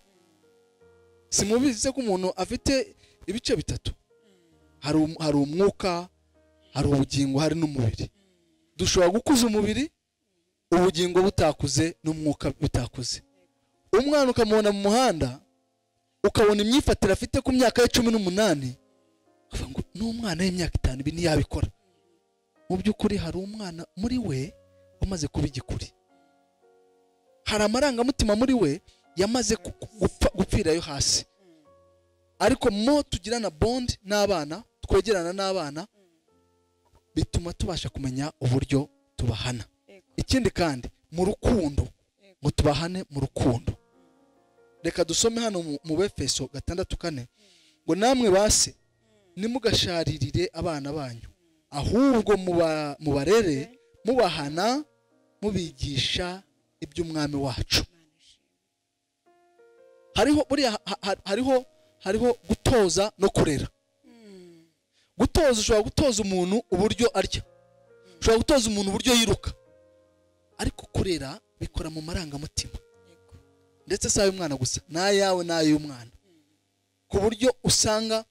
Simubizi ko umuntu afite ibice bitatu, hari umwuka, hari ubugingo, hari n'umubiri. Dushobora gukuza umubiri, ubugingo butakuze n'umwuka bitakuze. Umwana ukamubona mu muhanda, ukabona imyifatire afite ku myaka ya 18, ukavuga ngo n'umwana w'imyaka 5 ibi ntiyabikora. Mu by'ukuri hari umwana muri we wamaze kuba igikuri, hari amarangamutima muri we yamaze gupfirayo hasi. Ariko mo tugirana bond n'abana, twegerana n'abana, bituma tubasha kumenya uburyo tubahana. Ikindi kandi mu rukundo, ngo tubahane mu rukundo. Reka dusome hano mu Efeso 6:4 ngo namwe base nimugasharirire abana banyu, ahubwo mubarere mubahana mubigisha iby'umwami wacu. Hariho buriya hariho gutoza no kurera. Gutoza, ushobora gutoza umuntu uburyo arya, ushobora gutoza umuntu uburyo yiruka, ariko kurera bikora mu marangamutima, ndetse si ay'umwana gusa, n'ayawe n'ay'umwana, ku buryo usanga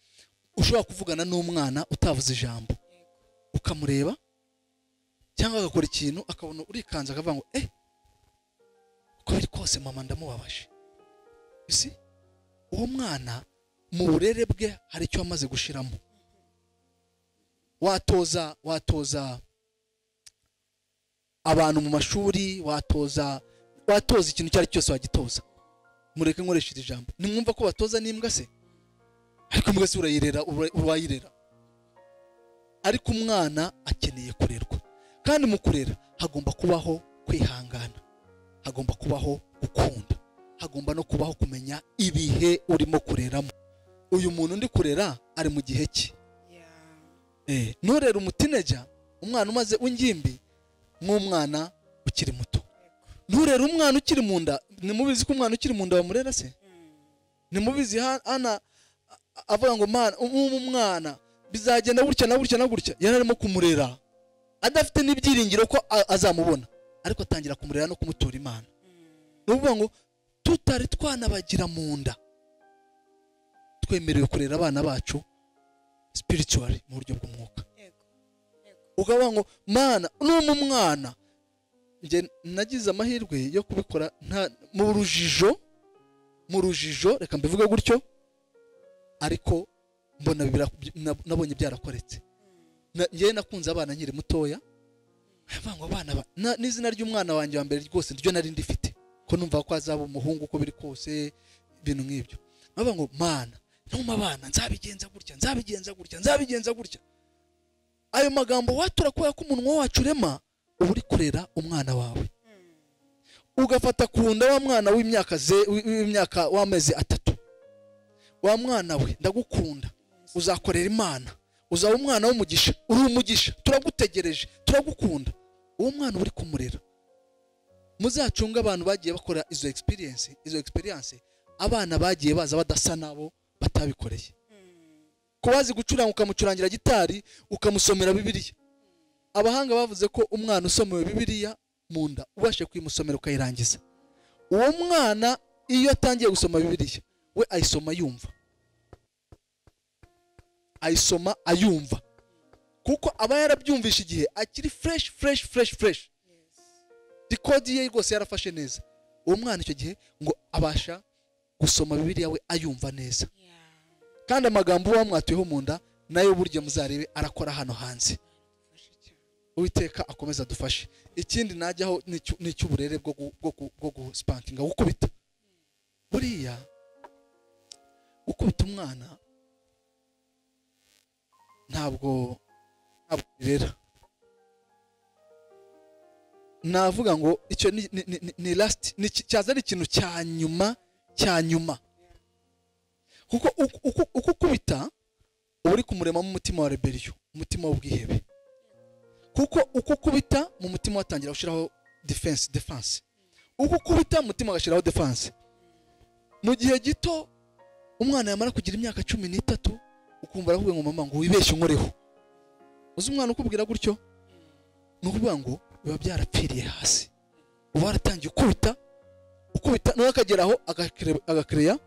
ushobora kuvugana n'umwana utavuze ijambo, ukamureba cyangwa agakora ikintu akabona urikanze, akavuga ngo uko biri kose mama ndamubabaje. Isi uwo mwana mu burere bwe hari icyo amaze gushiramo. Watoza abantu mu mashuri, watoza ikintu cyari cyose wagitoza. Mureke nkoresha iri jambo, nimwumva ko batoza n'imbwa se, ariko imbwa se urayirera, urayirera. Ariko umwana akeneye kurerwa, kandi mu kurera hagomba kubaho kwihangana, hagomba kubaho gukunda, hagomba no kubaho kumenya ibihe urimo kureramo. Uyu muntu ndi kurera ari mu gihe cye. Nturera umutineja, umwana umaze w'ingimbi, nk'umwana ukiri muto. Nturera umwana ukiri mu nda. Nimubizi ko umwana ukiri mu nda bamurera se? Nimubizi hana avuga ngo mana umwana bizagenda gutya na gutya na gutya, yari arimo kumurera adafite n'ibyiringiro ko azamubona, ariko atangira kumurera no kumutura Imana. Ni ukuvuga ngo tutari twanabagira mu nda, twemerewe kurera abana bacu spiritually, mu buryo bw'umwuka. Ukavuga ngo mana n'umwana, Nge nagize amahirwe yo kubikora mu rujijo reka mbivuge gutyo, ariko mbona nabonye byarakoretse. Ngewe nakunze abana nkiri mutoya, ngo abana n'izina ry'umwana wanjye wa mbere rwose ryo nari ndifite, ko numva ko azaba umuhungu uko biri kose, ibintu nk'ibyo. Bavuga ngo Mana numa abana nzabigenza gutya, nzabigenza gutya, nzabigenza gutya. Ayo magambo watura kubera ko umunwa wacu urema, uba uri kurera umwana wawe. Ugafata ku nda wa mwana w'imyaka w'amezi 3, wa mwana we ndagukunda, uzakorera Imana, uzaba umwana w'umugisha, uri umugisha, turagutegereje, turagukunda. Uwo mwana uri kumurera. Muzacunga abantu bagiye bakora izo experience, abana bagiye baza badasa nabo batabikoreye. Kubazi gucuranga ukamucurangira gitari, ukamusomera Bibiliya. Abahanga bavuze ko umwana usomewe Bibiliya mu nda ubashe kuyimusomera ukayirangiza, uwo mwana iyo atangiye gusoma Bibiliya we ayisoma yumva, ayisoma ayumva, kuko aba yarabyumvisha igihe akiri fresh fresh fresh fresh, dikodi ye rwose yarafashe neza. Uwo mwana icyo gihe ngo abasha gusoma Bibiliya we ayumva neza. Kandi amagambo wamwatuyeho mu nda nayo burya muzarebe arakora hano hanze. Uwiteka akomeza adufashe. Ikindi najyaho ni cy'uburere bwo guspankinga, gukubita. Buriya gukubita umwana ntabwo birera. Navuga ngo icyo ni last, ni cyaza ari ikintu cya nyuma. Kuko uko ukubita uba uri kumuremamo umutima wa rebellion, umutima w'ubwihebe. Kuko uko ukubita mu mutima watangira gushiraho defense. Uko ukubita mu mutima agashiraho defense. Mu gihe gito umwana yamara kugira imyaka 13 ukumva aravuga ngo mama ngo wibeshye unkoreho. Uzi umwana ukubwira gutyo, ni ukuvuga ngo biba byarapfiriye hasi. Uba waratangiye ukubita nawe akageraho agakreya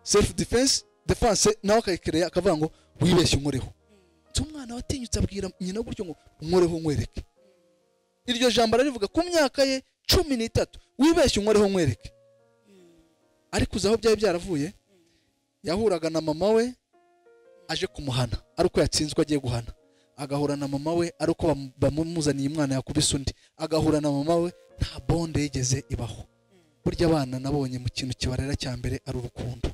self defense, nawe akayikireya akavuga ngo wibeshye unkoreho. Umwana watinyutse abwira nyina gutyo ngo unkoreho nkwereke. Iryo jambo ararivuga ku myaka ye 13, wibeshye unkoreho nkwereke. Ariko uzaho byari byaravuye, yahuraga na mama we aje kumuhana ari uko yatsinzwe agiye guhana, agahura na mama we ari uko bamumuzaniye umwana yakubise undi, agahura na mama we nta bonde yigeze ibaho. Burya abana nabonye mu kintu kibarera cya mbere ari urukundo.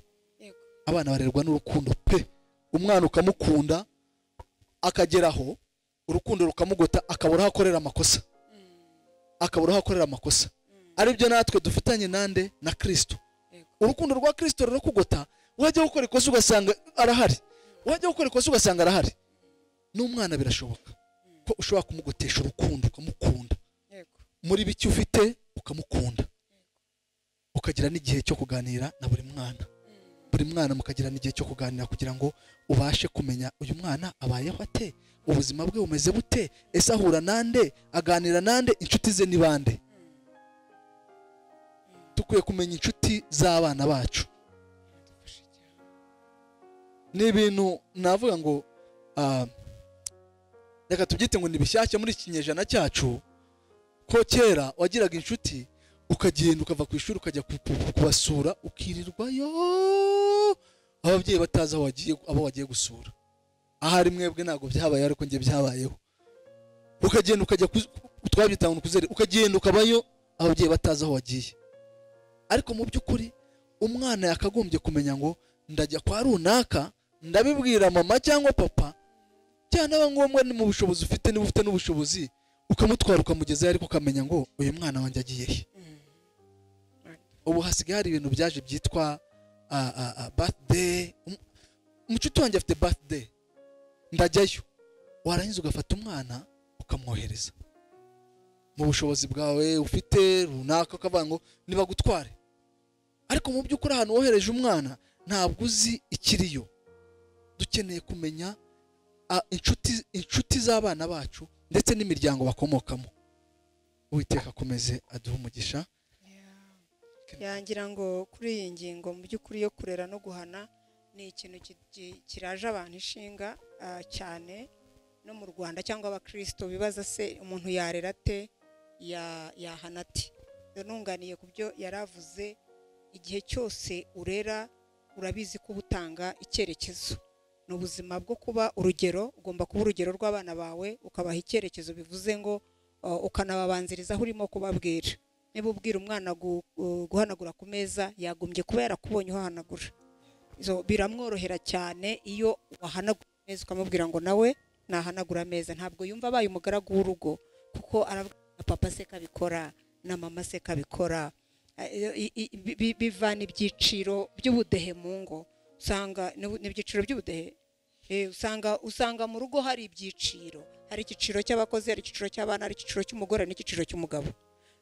Abana barerwa n'urukundo pe. Umwana ukamukunda akageraho urukundo rukamugota, akabura aho akorera amakosa, akabura aho akorera amakosa. Aribyo natwe dufitanye nande na Kristo. Urukundo rwa Kristo rurakugota, wajya gukora ikosa ugasanga arahari, wajya gukora ikosa ugasanga arahari. N'umwana birashoboka ko ushobora kumugotesha urukundo, ukamukunda muri biki ufite, ukamukunda, ukagira n'igihe cyo kuganira na buri mwana. Buri mwana mukagira n'igihe cyo kuganira kugira ngo ubashe kumenya uyu mwana abayeho ate, ubuzima bwe bumeze bute, ese ahura nande, aganira nande, inshuti ze ni bande. Dukwiye kumenya inshuti z'abana bacu. Ni ibintu navuga ngo reka tubyite ngo ni bishyashya muri iki kinyejana cyacu, ko kera wagiraga inshuti ukagenda ukava ku ishuri ukajya kubasura, ukirirwayo ababyeyi batazi aho wagiye, abo wagiye gusura. Ahari mwebwe ntabwo byabaye, ariko nge byabayeho. Ukagenda ukajya twabyita ngo kuzere, ukagenda ukabayo ababyeyi batazi aho wagiye. Ariko mu by'ukuri umwana yakagombye kumenya ngo ndajya kwa runaka, ndabibwira mama cyangwa papa, cyane aba ngombwa ni mu bushobozi ufite, niba ufite n'ubushobozi ukamutwara ukamugezayo, ariko ukamenya ngo uyu mwana wanjye agiye he. Ubu hasigaye hari ibintu byaje byitwa birthday. Umucuti wanjye afite birthday, ndajyayo. Warangiza ugafata umwana ukamwohereza mu bushobozi bwawe ufite runaka, ukavuga ngo nibagutware. Ariko mu by'ukuri ahantu wohereje umwana ntabwo uzi ikiriyo. Dukeneye kumenya inshuti z'abana bacu ndetse n'imiryango bakomokamo. Uwiteka akomeze aduhe umugisha. Yangira ngo kuri iyi ngingo mu by'ukuri yo kurera no guhana ni ikintu kiraje abantu ishinga cyane no mu Rwanda cyangwa abakristo bibaza se umuntu yarera ate, ya Hanati. Nunganiye ku byo yaravuze, igihe cyose urera urabizi ko ubutanga icyerekezo. Ni ubuzima bwo kuba urugero, ugomba kuba urugero rw'abana bawe, ukabaha icyerekezo, bivuze ngo ukanababanziriza aho urimo kubabwira. Niba ubwira umwana guhanagura ku meza, yagombye kuba yarakubonye uhanagura. So biramworohera cyane iyo wahanagura ameza ukamubwira ngo nawe nahanagura ameza. Ntabwo yumva abaye umugaragu w'urugo, kuko aravuga na papa se kabikora na mama se kabikora. Bivana ibyiciro by'ubudehe mu ngo, usanga n'ibyiciro by'ubudehe, usanga mu rugo hari ibyiciro, hari icyiciro cy'abakozi, hari icyiciro cy'abana, hari icyiciro cy'umugore n'icyiciro cy'umugabo.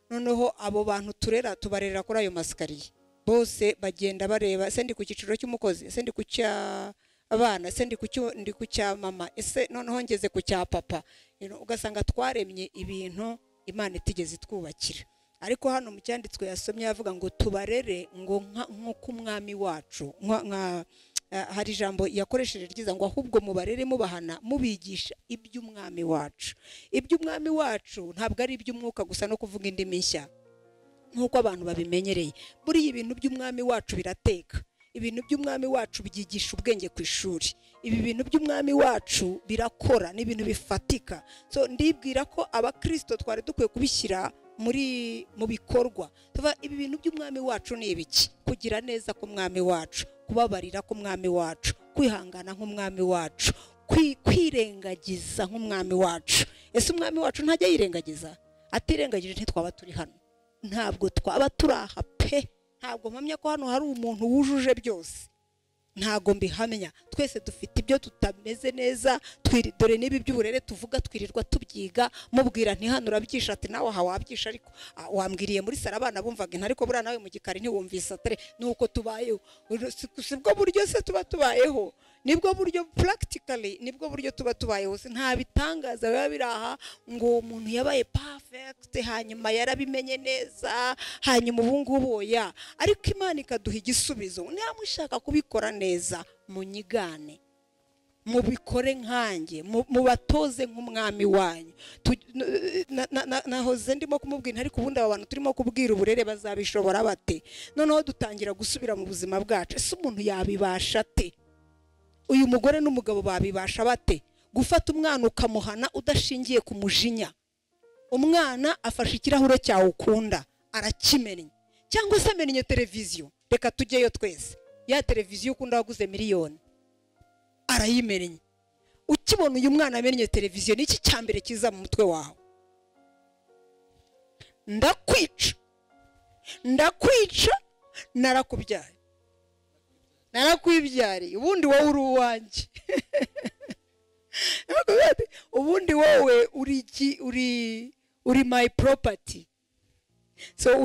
Noneho abo bantu turera tubarerera kuri ayo masikariye, bose bagenda bareba, ese ndi ku cyiciro cy'umukozi, ese ndi ku cy'abana, ese ndi ku cya mama, ese noneho ngeze ku cya papa. Ugasanga twaremye ibintu Imana itigeze itwubakira. Ariko hano mu cyanditswe yasomye yavuga ngo tubarere ngo nk'uko umwami wacu, hari ijambo yakoresheje ryiza ngo ahubwo mubarere mubahana mubigisha iby'umwami wacu. Iby'umwami wacu ntabwo ari iby'umwuka gusa no kuvuga indimi nshya nk'uko abantu babimenyereye. Buriya ibintu by'umwami wacu birateka, ibintu by'umwami wacu byigisha ubwenge ku ishuri, ibi bintu by'umwami wacu birakora, ni ibintu bifatika. So ndibwira ko abakristo twari dukwiye kubishyira muri mu bikorwa. Tuva ibi bintu by'umwami wacu ni ibiki? Kugira neza k'umwami wacu, kubabarira k'umwami wacu, kwihangana nk'umwami wacu, kwirengagiza nk'umwami wacu. Ese umwami wacu ntajya yirengagiza? Atirengagije ntitwaba turi hano, ntabwo twaba turi aha pe. Ntabwo mpamya ko hano hari umuntu wujuje byose, ntabwo mbihamya. Twese dufite ibyo tutameze neza, dore n'ibi by'uburere tuvuga twirirwa tubyiga, mubwira nti hano urabyisha, ati nawe aha wabyisha, ariko wambwiriye muri sara abana bumvaga inta, ariko buriya nawe mu gikari ntiwumvise atare. Nuko tubayeho, sibwo buryo se tuba tubayeho, nibwo buryo practically, nibwo buryo tuba tubayeho. Nta bitangaza biba biri aha ngo umuntu yabaye perfect hanyuma yarabimenye neza hanyuma ubu ngubu oya. Ariko Imana ikaduha igisubizo, niba mushaka kubikora neza munyigane, mubikore nkanjye, mubatoze nk'umwami wanyu. Nahoze ndimo kumubwira, ariko ubundi aba bantu turimo kubwira uburere bazabishobora bate? Noneho dutangira gusubira mu buzima bwacu. Ese umuntu yabibasha ate? Uyu mugore n'umugabo babibasha bate gufata umwana ukamuhana udashingiye ku mujinya? Umwana afashe ikirahure cyawe ukunda arakimennye, cyangwa se amennye televiziyo, reka tujyeyo twese, ya televiziyo ukunda waguze miliyoni arayimennye. Ukibona uyu mwana amennye televiziyo, niki cyambere kiza mu mutwe wawe? Ndakwica, ndakwica, narakubyaye, narakwibyariye, ubundi wowe uri uwanjye. Ubundi wowe uri my property, so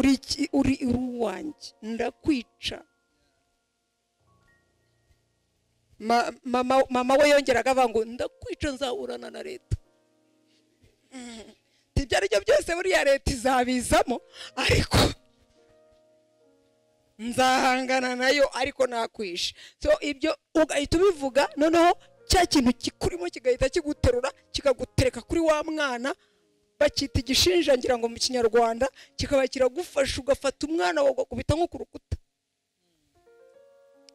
uri uwanjye, ndakwica. Mama we yongeraga avuga ngo ndakwica nzaburana na leta. Ibyo ari byo byose buriya leta izabizamo, ariko nzahangana nayo, ariko nakwishe. So ibyo ugahita ubivuga, noneho cya kintu kikurimo kigahita kiguterura kikagutereka kuri wa mwana, bakita igishinja ngira ngo mu Kinyarwanda, kikaba kiragufasha ugafata umwana wawe ugakubita nko ku rukuta.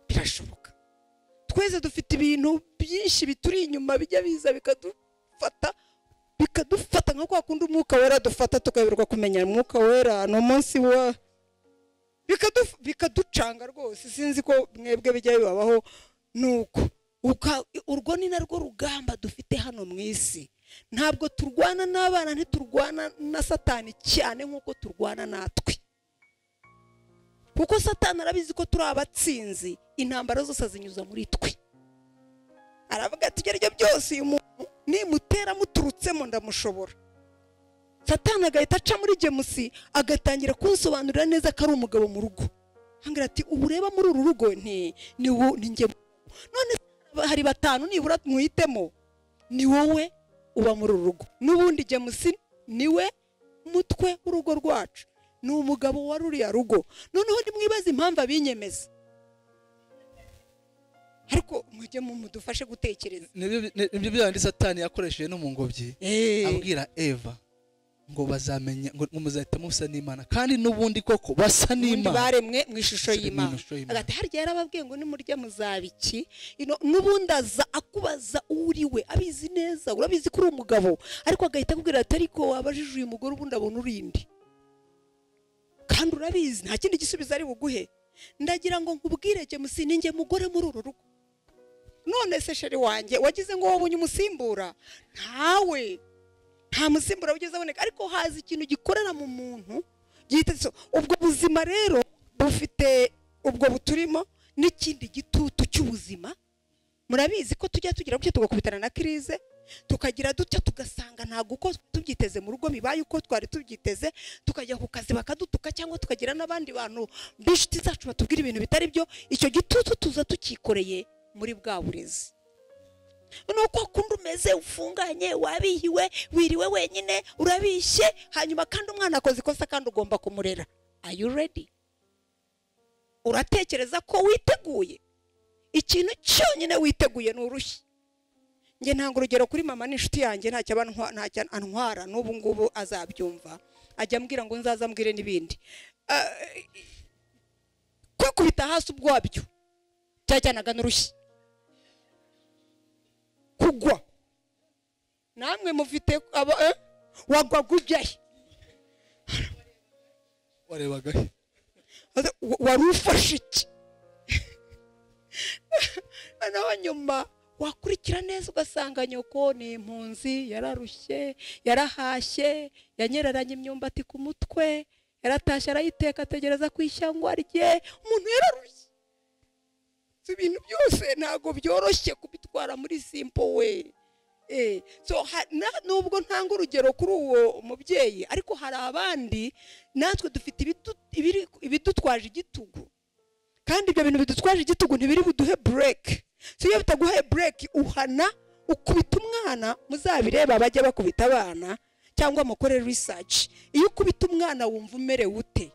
Birashoboka. Twese dufite ibintu byinshi bituri inyuma bijya biza bikadufata, bikadufata nka kwa kundi umwuka wera dufata tukayoberwa kumenya umwuka wera no munsi wa bikaducanga rwose. Sinzi ko mwebwe bijya bibabaho. Nuko urwo ni narwo rugamba dufite hano mu isi. Ntabwo turwana n'abana, ntiturwana na Satani cyane nkuko turwana natwe, kuko Satani arabizi ko turi abatsinzi, intambara zose azinyuza muri twe. Aravuga ati ibyo aribyo byose uyu muntu nimutera muturutsemo ndamushobora. Satani agahita aca muri James agatangira kunsobanurira neza ko ari umugabo mu rugo. Hangira ati ubu ureba muri uru rugo nti ni njye. None hari batanu nibura mwitemo, ni wowe uba muri uru rugo. N'ubundi James niwe mutwe w'urugo rwacu, ni umugabo wa ruriya rugo. Noneho ndimwibaza impamvu abinyemeza, ariko mujye mudufashe gutekereza. Nibyo byandi Satani yakoresheje no mu ngobyi, abwira Eva ngo bazamenya ngo muzahita musa n'Imana, kandi n'ubundi koko basa n'Imana, baremwe mu ishusho y'Imana. Agati harya yarababwiye ngo nimurya muzabiki, n'ubundi aza akubaza uriwe abizi neza, urabizi kuri umugabo, ariko agahita akubwira ati ariko wabajije uyu mugore ubundi abona urindi, kandi urabizi nta kindi gisubizo ari buguhe. Ndagira ngo nkubwire James, ninjye mugore muri uru rugo. None se sheri wanjye wagize ngo wabonye umusimbura? Ntawe, nta musimbura ugeze aboneka, ariko haza ikintu gikorera mu muntu gihita. Ubwo buzima rero bufite ubwo buturimo n'ikindi gitutu cy'ubuzima. Murabizi ko tujya tugira gutya tugakubitana na krize, tukagira dutya tugasanga ntabwo uko tubyiteze mu rugo bibaye uko twari tubyiteze, tukajya ku kazi bakadutuka, cyangwa tukagira n'abandi bantu b'inshuti zacu batubwira ibintu bitari byo. Icyo gitutu tuza tukikoreye muri bwa burezi. Nuko akunda umeze ufunganye, wabihiwe, wiriwe wenyine, urabishye, hanyuma kandi umwana akoze ikosa kandi ugomba kumurera. Are you ready? Uratekereza ko witeguye? Ikintu cyonyine witeguye ni urushyi. Nge ntanga urugero kuri mama n'inshuti yanjye, ntacyo antwara n'ubu ngubu azabyumva, ajya ambwira ngo nzaza ambwire n'ibindi. Kwikubita hasi ubwabyo byajyanaga n'urushyi, kugwa. Namwe mufite aba wagwa gujyahe, warebaga wari ufashe iki? Naho nyuma wakurikira neza ugasanga nyoko ni impunzi, yararushye, yarahashye, yanyereranye imyumbati ku mutwe, yaratashye arayiteka ategereza kwishyangwa rye. Umuntu yararushye. Ibintu byose ntago byoroshye kubitwara muri simple way. So nubwo ntanga urugero kuri uwo mubyeyi, ariko hari abandi natwe dufite ibidutwaje igitugu, kandi ibyo bintu bidutwaje igitugu ntibiri buduhe break. So iyo bitaguhaye break, uhana ukubita umwana. Muzabireba bajya bakubita abana, cyangwa mukore research. Iyo ukubita umwana wumva umerewe ute?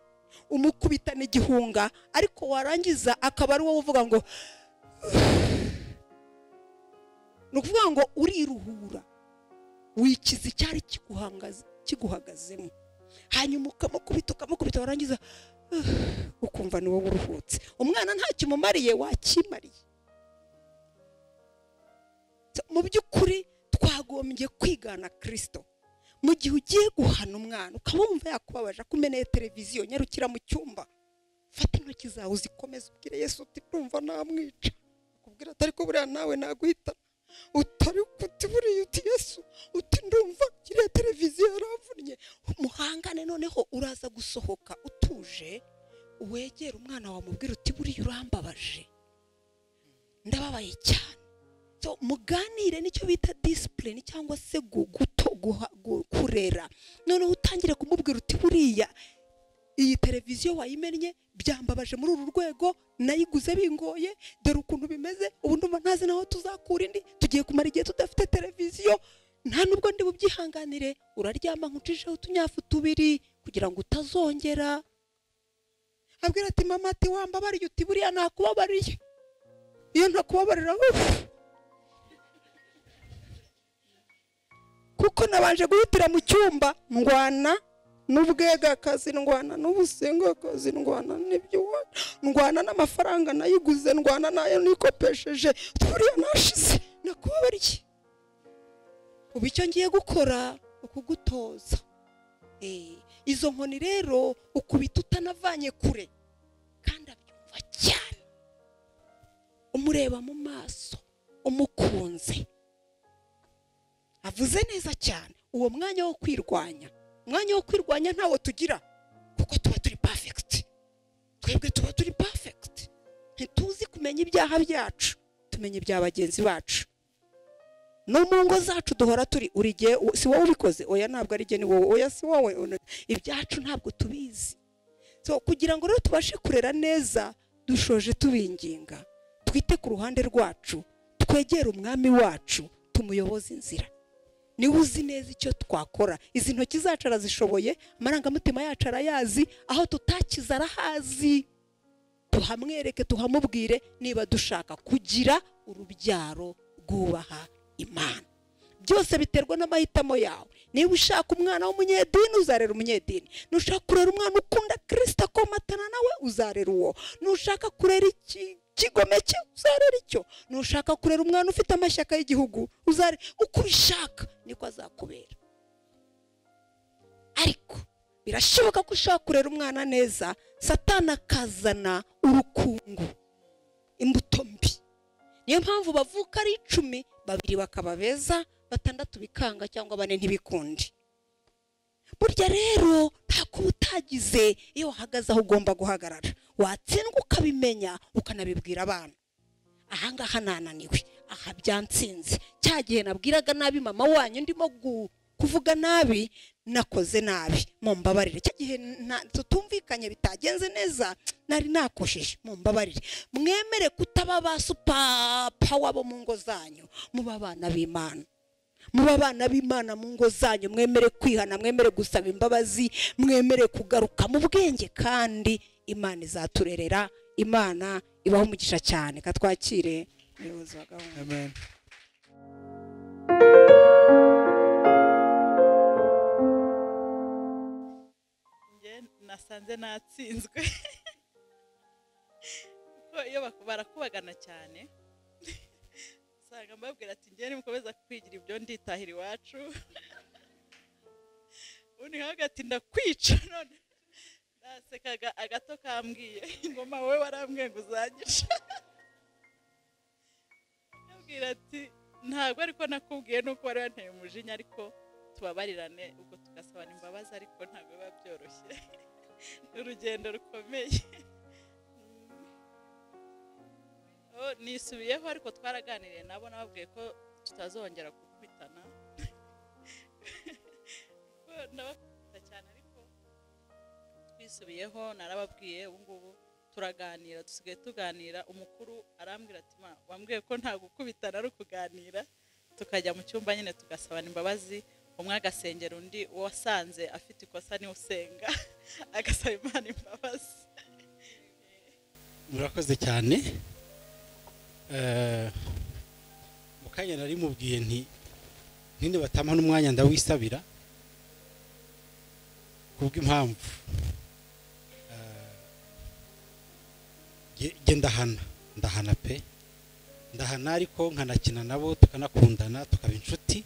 Umukubita n'igihunga, ariko warangiza akaba ari wowe uvuga ngo, ni ukuvuga ngo uriruhura, wikiza icyari kiguhagazemo, hanyuma ukamukubita, warangiza ukumva ni wowe uruhutse. Umwana ntacyo umumariye, wakimariye. Mu by'ukuri twagombye kwigana Kristo. Mu gihe ugiye guhana umwana ukabumva yakubabaje, akumeneye televiziyo, nyarukira mu cyumba, fata intoki zawe uzikomeze, ubwire Yesu uti ndumva namwica. Akubwira ati ariko buriya nawe naguhita utari kuti buriya, uti Yesu uti ndumva kiriya televiziyo yaravunnye. Muhangane, noneho uraza gusohoka utuje, wegera umwana wawe umubwira uti buriya urambabaje, ndababaye cyane. So muganire, nicyo bita discipline cyangwa se kurera. Noneho utangire kumubwira uti buriya iyi televiziyo wayimennye byambabaje muri uru rwego, nayiguze bingoye, dore ukuntu bimeze, ubu ndumva ntazi naho tuzakura indi, tugiye kumara igihe tudafite televiziyo, nta nubwo ndi bubyihanganire. Uraryama nkucisheho utunyafu tubiri kugira ngo utazongera. Abwira ati mama ati wambabariye, uti buriya nakubabariye, iyo ntakubabarira kuko nabanje guhitira mu cyumba ndwana n'ubwegakazi, ndwana n'ubusengakazi, ndwana n'ibyo, ndwana n'amafaranga nayiguze, ndwana nayo nikopesheje, buriya nashize, nakubabariye. Ubu icyo ngiye gukora ukugutoza. Izo nkoni rero ukubita utanavanye kure, kandi abyumva cyane, umureba mu maso, umukunze, avuze neza cyane. Uwo mwanya wo kwirwanya, umwanya wo kwirwanya ntawo tugira, kuko tuba turi perfect. Twebwe tuba turi perfect, ntituzi kumenya ibyaha byacu, tumenye ibya bagenzi bacu. No mu ngo zacu duhora turi urigiye, si wowe ubikoze, oya ntabwo ari jye, ni wowe, oya si wowe, ibyacu ntabwo tubizi. So kugira ngo rero tubashe kurera neza, dushoje tubinginga twite ku ruhande rwacu, twegere umwami wacu, tumuyoboze inzira. Niwe uzi neza icyo twakora. Izi ntoki zacu arazishoboye, amarangamutima yacu arayazi, aho tutakiza arahazi. Tuhamwereke, tuhamubwire niba dushaka kugira urubyaro rwubaha Imana. Byose biterwa n'amahitamo yawe. Niba ushaka umwana w'umunyedini uzarera umunyedini, nushaka kurera umwana ukunda Kristo akomatana nawe uzarera uwo, nushaka kurera ikigomeke uzarera icyo, nushaka kurera umwana ufite amashyaka y'igihugu uzarera uko ubishaka niko azakubera. Ariko birashoboka ko ushaka kurera umwana neza, Satani akazana urukungu, imbuto mbi. Niyo mpamvu bavuka ari 10, 2 bakaba beza, 6 bikanga cyangwa 4 ntibikunde. Burya rero ntako utagize iyo uhagaze aho ugomba guhagarara, watsindwa ukabimenya ukanabibwira abana. Ahangaha nananiwe, aha byansinze, cya gihe nabwiraga nabi mama wanyu ndimo kuvuga nabi, nakoze nabi, mumbabarire. Cya gihe tutumvikanye bitagenze neza, nari nakosheje, mumbabarire. Mwemere kutaba ba super power bo mu ngo zanyu, muba abana b'Imana. Muba abana b'Imana mu ngo zanyu, mwemere kwihana, mwemere gusaba imbabazi, mwemere kugaruka mu bwenge, kandi Imana izaturerera. Imana ibaho umugisha cyane. Katwakire umuyobozi wa gahunda. Amen. Nasanze natsinzwe kuko iyo barakubagana cyane usanga mbabwira ati ngiye nimukomeza kwigira ibyo nditahira iwacu, undi hagati ndakwica. None nasekaga agato kambwiye ingoma wowe warambwiye ngo uzanyica, ndabwira ati ntabwo ariko nakubwiye nuko wari wanteye umujinya, ariko tubabarirane ubwo tugasabana imbabazi, ariko ntabwo biba byoroshye, urugendo rukomeye. Nisubiyeho ariko twaraganiriye nabo, nababwiye ko tutazongera gukubitana, ndabakubita cyane ariko twisubiyeho, narababwiye ubu ngubu turaganira, dusigaye tuganira. Umukuru arambwira ati ma wambwiye ko nta gukubitana ari ukuganira, tukajya mu cyumba nyine tugasabana imbabazi, umwe agasengera undi, uwasanze afite ikosa ni usenga agasaba Imana imbabazi. Murakoze cyane. Mu kanya nari mubwiye nti nini batampa n'umwanya ndawisabira kubw'impamvu ge ndahana pe, ndahana ariko nkanakina nabo tukanakundana tukaba inshuti.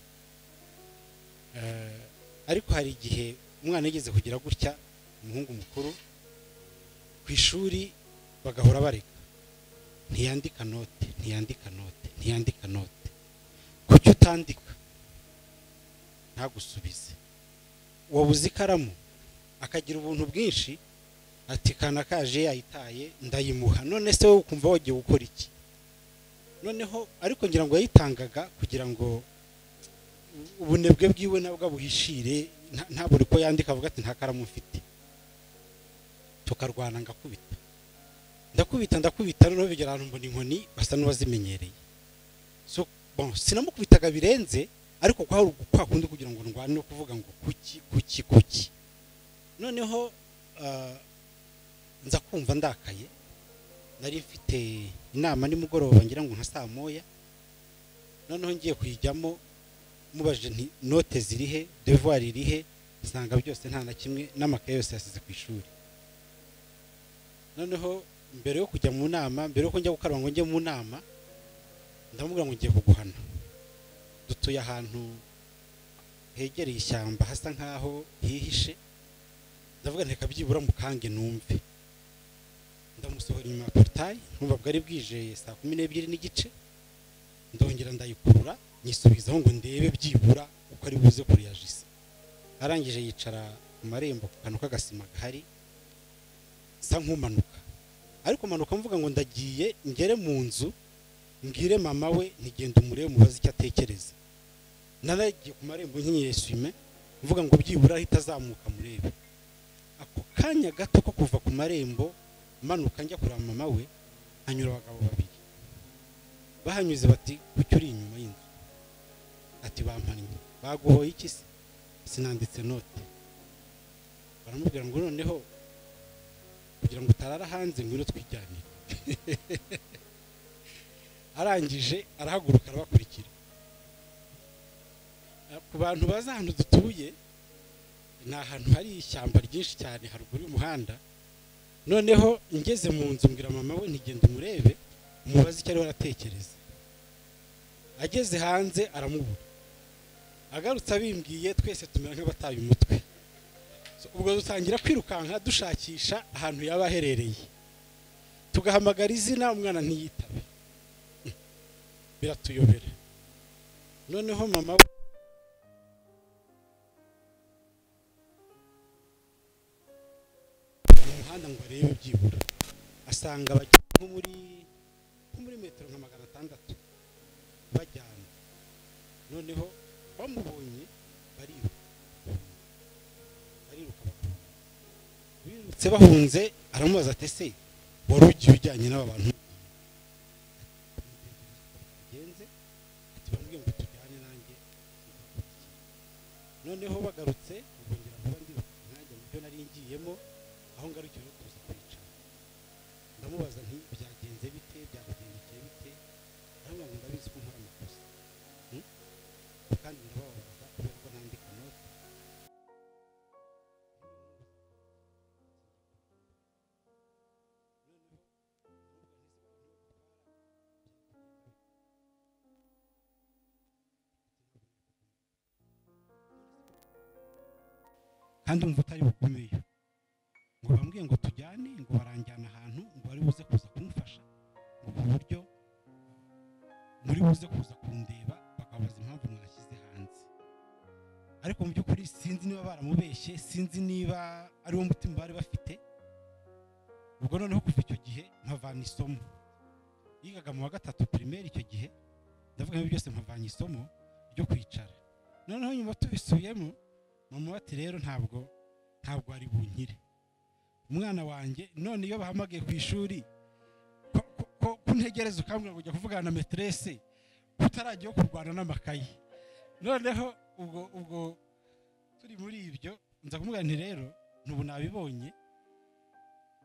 Ariko hari igihe umwana yigeze kugira gutya, umuhungu mukuru ku ishuri bagahora bareka, ntiyandika note, ntiyandika note, ntiyandika note, kuki utandika? Ntagusubize. Wabuze ikaramu, akagira ubuntu bwinshi ati kana kaje yayitaye ndayimuha, none se wowe ukumva wagiye gukora iki? Noneho ariko ngira ngo yayitangaga kugira ngo ubunebwe bwiwe nabwo abuhishire, ntabure ko yandika avuga ati nta karamu mfite. Tukarwana ngakubita, ndakubita ndakubita, noneho bigera ahantu mbona inkoni basa n'uwazimenyereye. So bon, sinamukubitaga birenze, ariko kwa kundi kugira ngo ndwane no kuvuga ngo kuki kuki kuki. Noneho nza kumva ndakaye, nari mfite inama nimugoroba ngira ngo nka saa moya, noneho ngiye kuyijyamo mubajije nti note zirihe, devoir irihe, nsanga byose nta na kimwe, n'amakaye yose yasize ku ishuri. Noneho mbere yo kujya mu nama, mbere yo njya gukaraba ngo njye mu nama, ndamubwira ngo ngiye kuguhana. Dutuye ahantu hegereye ishyamba hasa nkaho hihishe, ndavuga nti kabyibura mukange numve. Ndamusohora inyuma ya portail, numva bwari bwije saa 12:30, ndongera ndayikurura nyisubizaho ngo ndebe byibura uko ari buze kuriyajisa. Arangije yicara ku marembo ku kantu k'agasima gahari, sa nkumanuka, ariko manuka mvuga ngo ndagiye ngere mu nzu mbwire mama we ntigenda umurebe mubaze icyo atekereza. Naragiye ku marembo nkinyiye sume mvuga ngo byibura ahita azamuka murebe. Ako kanya gato ko kuva ku marembo manuka njya kureba mama we, hanyura abagabo babiri bahanyuze bati kuki uri inyuma y'inzu? Ati bampannye. Baguhoye iki se? Sinanditse note. Baramubwira ngo noneho kugira ngo utarara hanze ngwino twijyanire. Arangije arahaguruka arabakurikira. Ku bantu baza ahantu dutuye, ni ahantu hari ishyamba ryinshi cyane haruguru y'umuhanda. Noneho ngeze mu nzu mbwira mama we ntigende umurebe umubaze icyo ariho aratekereza. Ageze hanze aramubura, agarutse abimbwiye twese tumera nk'abataye umutwe. Ubwo dutangira kwirukanka dushakisha ahantu yaba aherereye, tugahamagara izina umwana ntiyitabe, biratuyobera. Noneho mama we mu muhanda ngo arebe byibura, asanga bajya nko muri metero nka 600 bajyana. Noneho bamubonye bariruka birutse bahunze. Aramubaza ati ese wari ugiye ujyanye n'aba bantu genze? Ati bambwiye ngo tujyane nanjye. Noneho bagarutse ubwo ngira vuba ndiruka nkanjye mu byo nari ngiyemo, aho ngarukiye no kuza kwicara. Ndamubaza nti byagenze bite, byakugendekeye bite? Arambwira ngo ndabizi ko nkora amakosa kandi ndababaza kubera ko nandika note. Kandi umva utari bugumeyo, ngo bambwiye ngo tujyane, ngo baranjyana ahantu ngo bari buze kuza kumufasha, ngo ku buryo muri buze kuza kundeba bakabaza impamvu mwashyize hanze. Ariko mu by'ukuri sinzi niba baramubeshye, sinzi niba ari wo mutima bari bafite. Ubwo noneho kuva icyo gihe mpavana isomo. Yigaga mu wa 3 primaire icyo gihe, ndavuga ibyo byose mpavanye isomo ryo kwicara. Noneho nyuma tubisubiyemo, mama ati rero ntabwo ari bunkire umwana wanjye. None iyo bahamagaye ku ishuri ko kuntegereza ukambwira ngo ujya kuvugana na maîtresse utaragiye kurwana n'amakayi. Noneho ubwo turi muri ibyo nza kumubwira nti rero ntubu nabibonye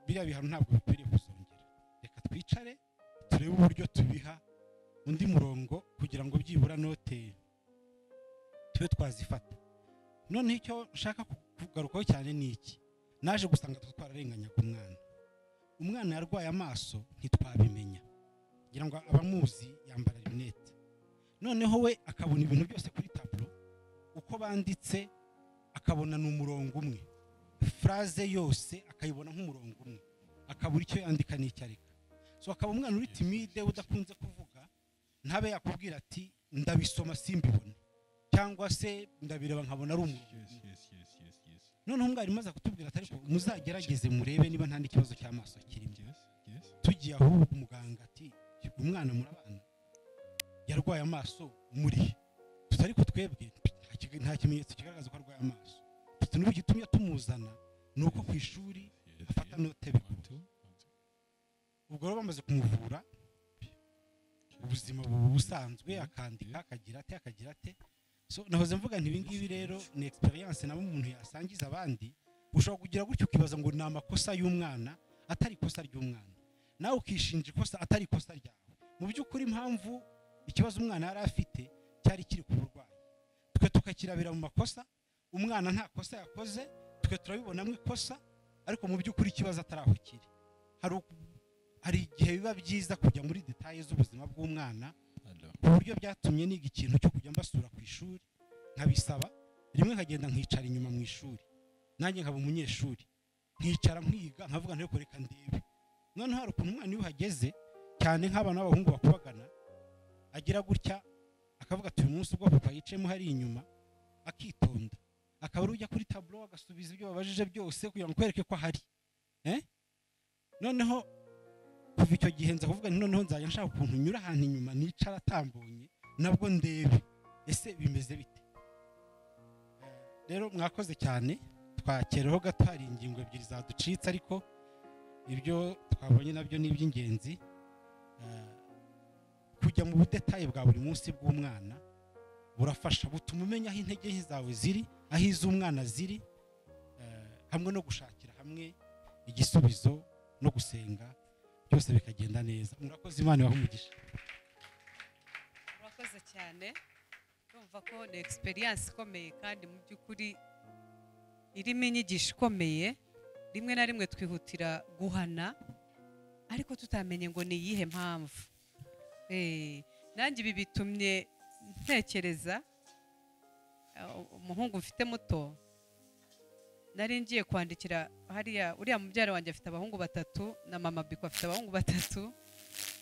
biriya bihano ntabwo bikwiriye kuzongera, reka twicare turebe uburyo tubiha undi murongo kugira ngo byibura note tube twazifata. Noneho icyo nshaka kugarukaho cyane ni iki: naje gusanga twararenganyaga umwana. Umwana yarwaye amaso ntitwabimenya, ngira ngo abamuzi yambara lunette. Noneho we akabona ibintu byose kuri tableau uko banditse, akabona ni umurongo umwe, phrase yose akayibona nk'umurongo umwe, akabura icyo yandika n'icyo areka. So akaba umwana uri timide udakunze kuvuga, ntabe yakubwira ati ndabisoma simbibone, cyangwa se ndabireba nkabona ari umurongo. Noneho umwarimu aza kutubwira ati ariko muzagerageze murebe niba nta n'ikibazo cy'amaso kirimo. Tugiye ahubwo umuganga ati umwana murabana yarwaye amaso muri tutari ko twebwe nta kimenyetso kigaragaza ko arwaye amaso. Tuti n'ubu gitumye tumuzana ni uko ku ishuri afata note bikuru. Ubwo rero bamaze kumuvura ubuzima busanzwe, akandika akagira ate. So nahoze mvuga nti ibingibi rero ni experience nabo umuntu yasangiza abandi. Ushobora kugira gutyo ukibaza ngo ni amakosa y'umwana atari ikosa ry'umwana, nawe ukishinja ikosa atari ikosa ryawe. Mu by'ukuri impamvu ikibazo umwana yari afite cyari kiri ku burwayi, twe tukakirabira mu makosa. Umwana nta kosa yakoze, twe turabibonamo ikosa, ariko mu by'ukuri ikibazo atari aho kiri. Hari igihe biba byiza kujya muri details z'ubuzima bw'umwana, ku buryo byatumye niga ikintu cyo kujya mbasura ku ishuri nkabisaba rimwe nkagenda nkicara inyuma mu ishuri, nanjye nkaba umunyeshuri nkicara nkiga nkavuga nti reka ndebe. Noneho hari ukuntu umwana iyo uhageze cyane nk'abana b'abahungu bakubagana agira gutya akavuga ati uyu munsi ubwo papa yicayemo hari inyuma, akitonda akaba ujya kuri tableau agasubiza ibyo babajije byose kugira ngo kwereke ko ahari. Noneho kuva icyo gihe nza kuvuga nti noneho nzajya nshaka ukuntu nyura ahantu inyuma nicara atambonye nabwo ndebe ese bimeze bite. Rero mwakoze cyane, twakereho gato, hari ingingo ebyiri zaducitse ariko ibyo twabonye nabyo ni iby'ingenzi. Kujya mu budetaye bwa buri munsi bw'umwana burafasha, butuma umenya aho intege nke zawe ziri, aho iz'umwana ziri, hamwe no gushakira hamwe igisubizo no gusenga, byose bikagenda neza. Murakoze, Imana ibahe umugisha. Murakoze cyane. Urumva ko ni experience ikomeye kandi mu by'ukuri irimo inyigisho ikomeye. Rimwe na rimwe twihutira guhana ariko tutamenye ngo ni iyihe mpamvu. Nanjye ibi bitumye ntekereza umuhungu mfite muto, nari ngiye kwandikira hariya, uriya mubyara wanjye afite abahungu batatu na mama Biko afite abahungu batatu.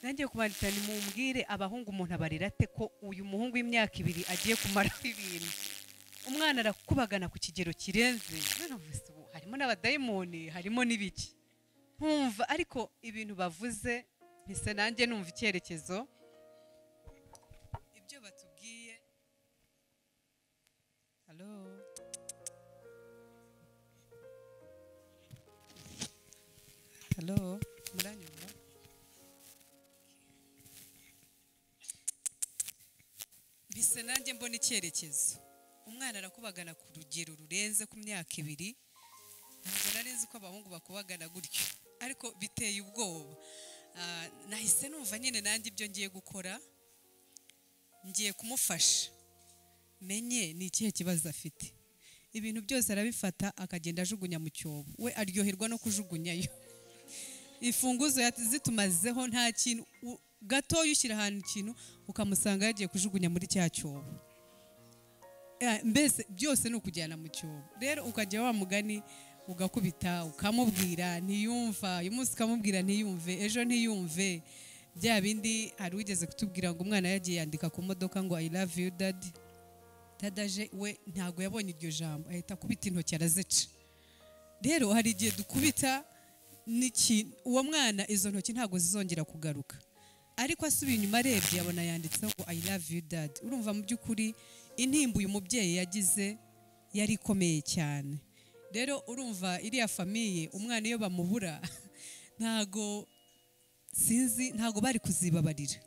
Nangiye kubandikira nimumbwire abahungu umuntu abarira ate ko uyu muhungu w'imyaka 2 agiye kumara ibintu. Umwana arakubagana ku kigero kirenze, harimo n'abadayimoni, harimo n'ibiki. Nkumva ariko ibintu bavuze mpise nanjye numva icyerekezo ibyo batubwiye. Hello. Hello, muranyumva? Bise nanjye mbona icyerekezo. Umwana arakubagana ku rugero rurenze ku myaka 2. Ntabwo nari nzi ko abahungu bakubagana gutyo, ariko biteye ubwoba. Nahise numva nyine nanjye ibyo ngiye gukora, ngiye kumufasha menye ni ikihe kibazo afite. Ibintu byose arabifata akagenda ajugunya mu cyobo, we aryoherwa no kujugunyayo. Imfunguzo zitumazeho nta kintu gatoya, ushyira ahantu ikintu ukamusanga yagiye kujugunya muri cya cyobo. Mbese byose ni ukujyana mu cyobo. Rero ukajya wa mugani ugakubita ukamubwira ntiyumva, uyu munsi ukamubwira ntiyumve, ejo ntiyumve. Bya bindi hari wigeze kutubwira ngo umwana yagiye yandika ku modoka ngo I love you daddy. Dadaje we ntago yabonye iryo jambo, ahita akubita intoki arazica. Rero hari igihe dukubita uwo mwana izo ntoki ntago zizongera kugaruka, ariko asubiye inyuma arebye abona yanditseho ngo I love you dad. Urumva mu by'ukuri intimba uyu mubyeyi yagize yari ikomeye cyane. Rero urumva iriya famiye umwana iyo bamubura ntago sinzi, ntago bari kuzibabarira.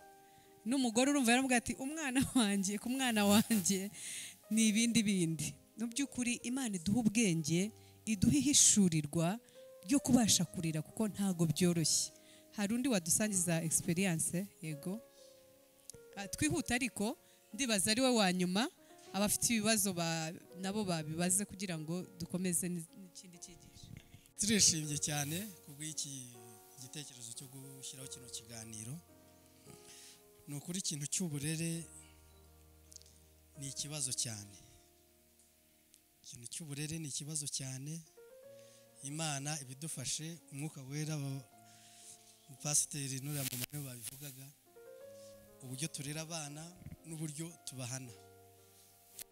N'umugore urumva yaramubwira ati umwana wanjye ku mwana wanjye ni ibindi bindi. Mu by'ukuri Imana iduha ubwenge, iduha ihishurirwa ryo kubasha kurira kuko ntago byoroshye. Hari undi wadusangiza experience? Yego. Twihuta ariko ndibaza ari we wa nyuma, abafite ibibazo nabo babibaze kugira ngo dukomeze n'ikindi cyigisho. Turishimye cyane kubw'iki gitekerezo cyo gushyiraho kino kiganiro. Ni ukuri ikintu cy'uburere ni ikibazo cyane. Ikintu cy'uburere ni ikibazo cyane. Imana ibidufashe, umwuka wera, pasiteri n'uriya mama babivugaga, uburyo turera abana n'uburyo tubahana.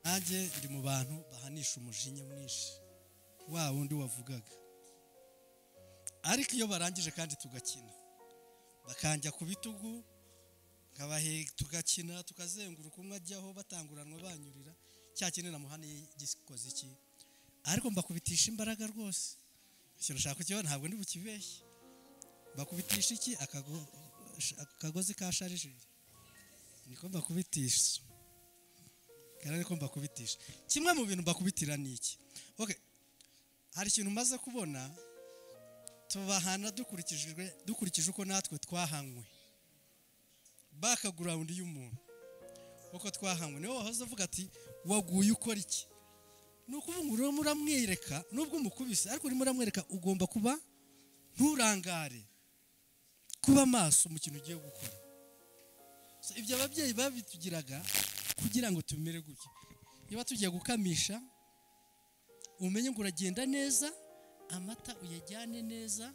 Nanjye ndi mu bantu bahanisha umujinya mwinshi wa wundi wavugaga, ariko iyo barangije kandi tugakina, bakanjya ku bitugu nkabahe, tugakina tukazenguruka, umwe ajyaho batanguranwa banyurira cya kintu namuhaniye gikoze iki, ariko mbakubitisha imbaraga rwose. Ikintu ushaka kukibona ntabwo ndi bukibeshye. Bakubitisha iki? Akagozi ka sharijeri niko mbakubitisha, kandi niko mbakubitisha. Kimwe mu bintu mbakubitira ni iki? Okay, hari ikintu umaze kubona, tubahana dukurikije uko natwe twahanywe. Background y'umuntu uko twahanywe, niwe wahoze avuga ati waguye ukora iki? Ni ukuvuga ngo urimo uramwereka nubwo umukubise, ariko urimo uramwereka ugomba kuba nturangare, kuba maso mu kintu ugiye gukora. So ibyo ababyeyi babitugiraga kugira ngo tumere gutya. Niba tugiye gukamisha, umenye ngo uragenda neza, amata uyajyane neza,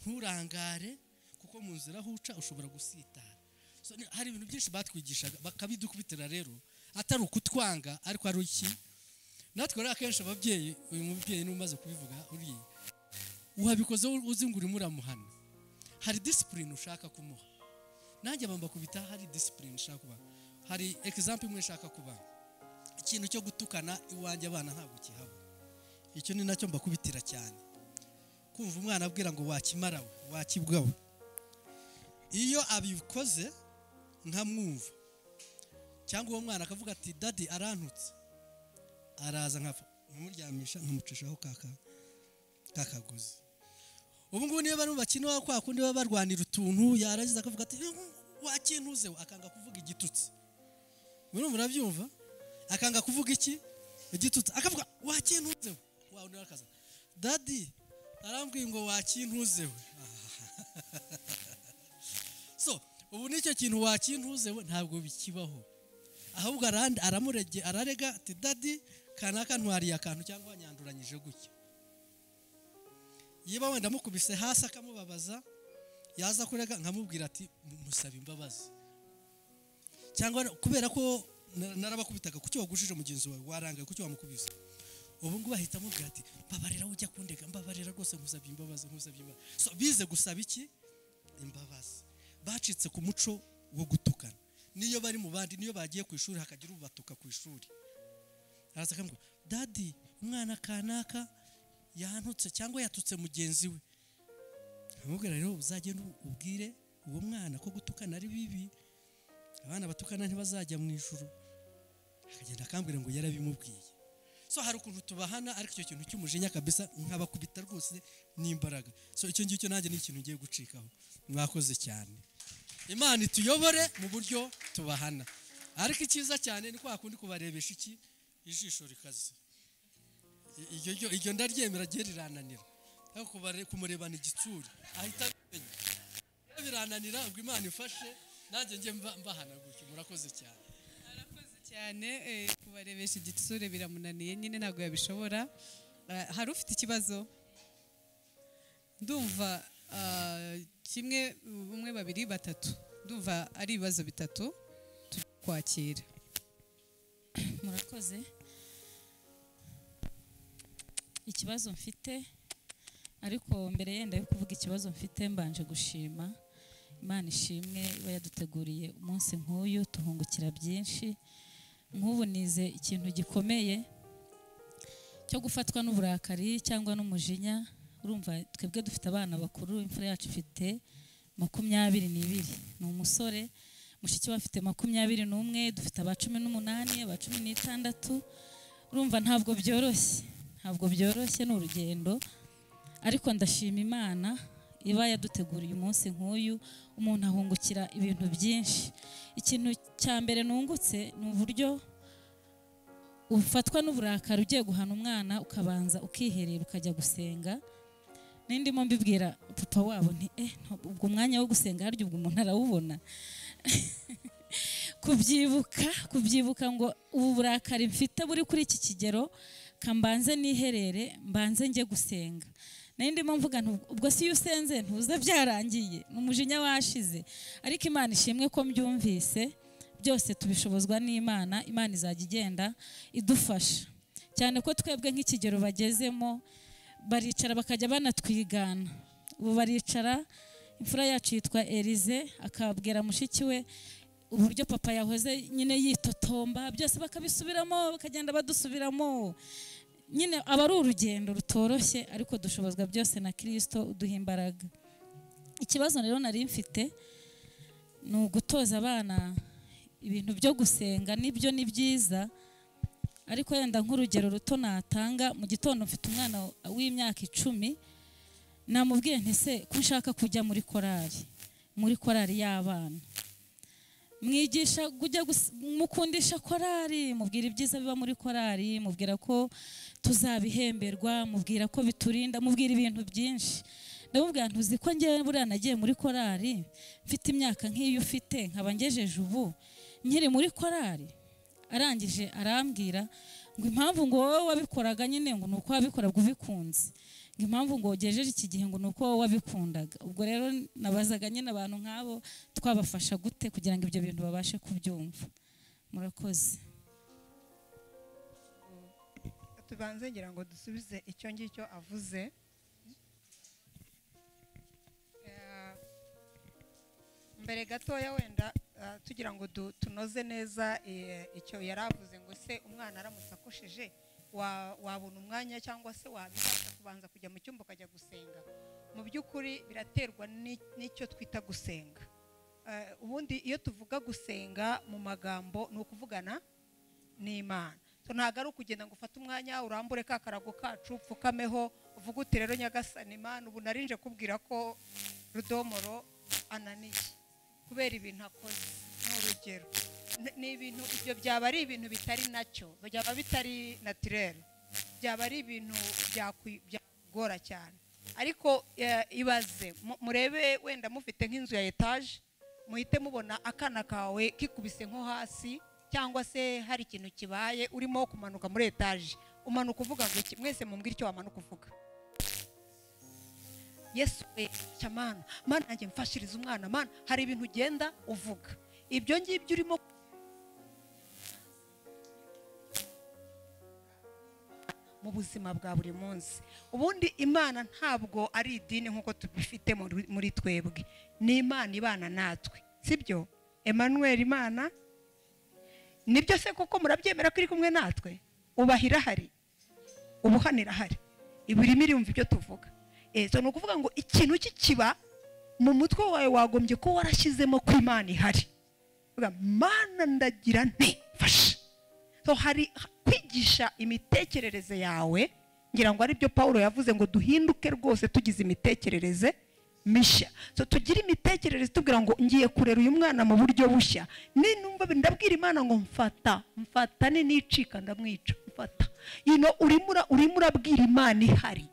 nturangare, kuko mu nzira aho uca ushobora gusitara. So hari ibintu byinshi batwigishaga bakabidukubitira rero, atari ukutwanga ariko ari iki. Natwe rero akenshi ababyeyi, uyu mubyeyi n'umaze kubivuga uriye uhabikoze uzi ngo urimo uramuhana, hari discipline ushaka kumuha. Nanjye bamba kubita hari discipline ushaka kuba. Hari example imwe nshaka kuba. Ikintu cyo gutukana iwanjye abana ntabwo kihaba. Icyo ni nacyo mbakubitira cyane. Kumva umwana abwira ngo wakimara we, wakibwa we. Iyo abikoze nkamwumva, cyangwa uwo mwana akavuga ati daddy arantutse, araza nkamuryamisha nkamucishaho kakagozi. Ubu ngubu niyo bari bakina kwa kundi baba barwanira utuntu, yarangiza akavuga ati wakintuze, akanga kuvuga igitutsi. Murumva murabyumva? Akanga kuvuga iki? Igitutsi. Akavuga wakintuzewe. Wa undi akaza, daddy arambwiye ngo wakintuzewe. So ubu nicyo kintu wakintuzewe ntabwo bikibaho. Ahubwo aramurege ararega ati daddy kanaka ntwariye akantu cyangwa wanyanduranyije gutya. Yiba wenda mukubise hasi akamubabaza, yaza kurega nkamubwira ati musaba imbabazi. Cyangwa kubera ko narabakubitaga kuki wagushije mugenzi wawe warangaye kuki wamukubise. Ubu ngo bahita mubwira ati mbabarira ujya kundega, mbabarira rwose nkusabye imbabazi, nkusabye imbabazi. So bize gusaba iki? Imbabazi. Bacitse ku muco wo gutukana. Niyo bari mu bandi, niyo bagiye ku ishuri hakagira ubatuka ku ishuri. Araza akamubwira daddy umwana kanaka yantutse cyangwa yatutse mugenzi we. Amubwira rero uzagenda ubwire uwo mwana ko gutukana ari bibi, abana batukana ntibazajya mu ijuru. Akagenda akambwira ngo yarabimubwiye. So hari ukuntu tubahana ariko icyo kintu cy'umujinya kabisa nkabakubita rwose n'imbaraga. So icyo ngicyo nanjye ni ikintu ngiye gucikaho. Mwakoze cyane. Imana ituyobore mu buryo tubahana. Ariko icyiza cyane ni kwa kundi kubarebesha iki ijisho rikaze. Iryo ndaryemera gihe rirananira. Ariko kumurebana igitsuri ahita abimenya. Birananira ubwo Imana ifashe nanjye ngiye mbahana gutyo. Murakoze cyane. Arakoze cyane. Kubarebesha igitsure biramunaniye nyine ntabwo yabishobora. Hari ufite ikibazo? Ndumva kimwe, umwe, babiri, batatu. Ndumva ari ibibazo bitatu kwakira. Murakoze. Ikibazo mfite, ariko mbere yenda yo kuvuga ikibazo mfite mbanje gushima Imana ishimwe iba yaduteguriye umunsi nk'uyu, tuhungukira byinshi. Nk'ubu nize ikintu gikomeye cyo gufatwa n'uburakari cyangwa n'umujinya. Urumva twebwe dufite abana bakuru, imfura yacu ifite 22, ni umusore, mushiki we afite 21, dufite aba 18, aba 16. Urumva ntabwo byoroshye, ntabwo byoroshye, ni urugendo. Ariko ndashima Imana iba yaduteguriye umunsi nk'uyu, umuntu ahungukira ibintu byinshi. Ikintu cya mbere nungutse ni uburyo ufatwa n'uburakari ugiye guhana umwana ukabanza ukiherera ukajya gusenga. Nindimo mbibwira papa wabo nti ubwo umwanya wo gusenga harya ubwo umuntu arawubona. Kubyibuka ngo ubu burakari mfite buri kuri iki kigero, kambanze niherere mbanze njye gusenga. Nindimo mvuga ubwo si usenze ntuza byarangiye, n'umujinya washize. Ariko Imana ishimwe ko mbyumvise, byose tubishobozwa n'Imana. Imana izajya igenda idufasha cyane ko twebwe nk'ikigero bagezemo baricara bakajya banatwigana. Ubu baricara, imfura yacu yitwa Elize akabwira mushiki we uburyo papa yahoze nyine yitotomba, byose bakabisubiramo bakagenda badusubiramo. Nyine aba ari urugendo rutoroshye, ariko dushobozwa byose na Kristo uduha imbaraga. Ikibazo rero nari mfite ni ugutoza abana ibintu byo gusenga, nibyo ni byiza, ariko yenda nk'urugero ruto natanga. Mu gitondo mfite umwana w'imyaka 10, namubwiye nti se ko nshaka kujya muri korari, muri korari y'abana. Mwigisha kujya mukundisha korari, mubwira ibyiza biba muri korari, mubwira ko tuzabihemberwa, mubwira ko biturinda, mubwira ibintu byinshi. Ndamubwira ntuzi ko ngewe buriya nagiye muri korari mfite imyaka nk'iyo ufite, nkaba ngejeje ubu nkiri muri korari. Arangije arambwira ngo impamvu ngo wowe wabikoraga nyine ngo nuko wabikoraga ubikunze, ngo impamvu ngo ugejeje iki gihe ngo nuko wowe wabikundaga. Ubwo rero nabazaga nyine abantu nk'abo twabafasha gute kugira ngo ibyo bintu babashe kubyumva. Murakoze. Tubanze ngira ngo dusubize icyo ngicyo avuze. Mbere gatoya wenda tugira ngo tunoze neza icyo yaravuze ngo se umwana aramutse akosheje wabona umwanya cyangwa se wabibasha kubanza kujya mu cyumba ukajya gusenga. Mu by'ukuri biraterwa n'icyo twita gusenga. Ubundi iyo tuvuga gusenga mu magambo ni ukuvugana n'Imana. So ntabwo ari ukugenda ngo ufate umwanya urambure ka karago kacu upfukameho uvuge uti rero Nyagasani Imana ubu narinje kubwira ko Rudomoro ananiye kubera ibintu akoze, ni urugero. Ni ibintu ibyo byaba ari ibintu bitari nacyo, byaba bitari naturel, byaba ari ibintu byakugora cyane. Ariko ibaze murebe wenda mufite nk'inzu ya etage, muhite mubona akana kawe kikubise nko hasi cyangwa se hari ikintu kibaye urimo kumanuka muri etage, umanuka uvuga ngo iki? Mwese mumbwire icyo wamanuka uvuga. Yesu we cyamana, mana nanjye mfashiriza umwana, mana hari ibintu ugenda uvuga. Ibyo ngibyo urimo mu buzima bwa buri munsi. Ubundi Imana ntabwo ari idini nkuko tubifite muri twebwe, ni Imana ibana natwe, sibyo? Emmanuel Imana nibyo se koko murabyemera ko iri kumwe natwe? Ubahira hari, ubuhanira hari, ibirimo irumva ibyo tuvuga. So ni ukuvuga ngo ikintu kikiba mu mutwe wawe wagombye ko warashyizemo ko Imana ihari. Mana ndagira nti fasha. So hari kwigisha imitekerereze yawe, ngira ngo ari byo Paulo yavuze ngo duhinduke rwose tugize imitekerereze mishya. So tugire imitekerereze tubwira ngo ngiye kurera uyu mwana mu buryo bushya. Ninumva ndabwira Imana ngo mfata, mfata nicika ndamwica, mfata. You know, urimo urabwira Imana ihari.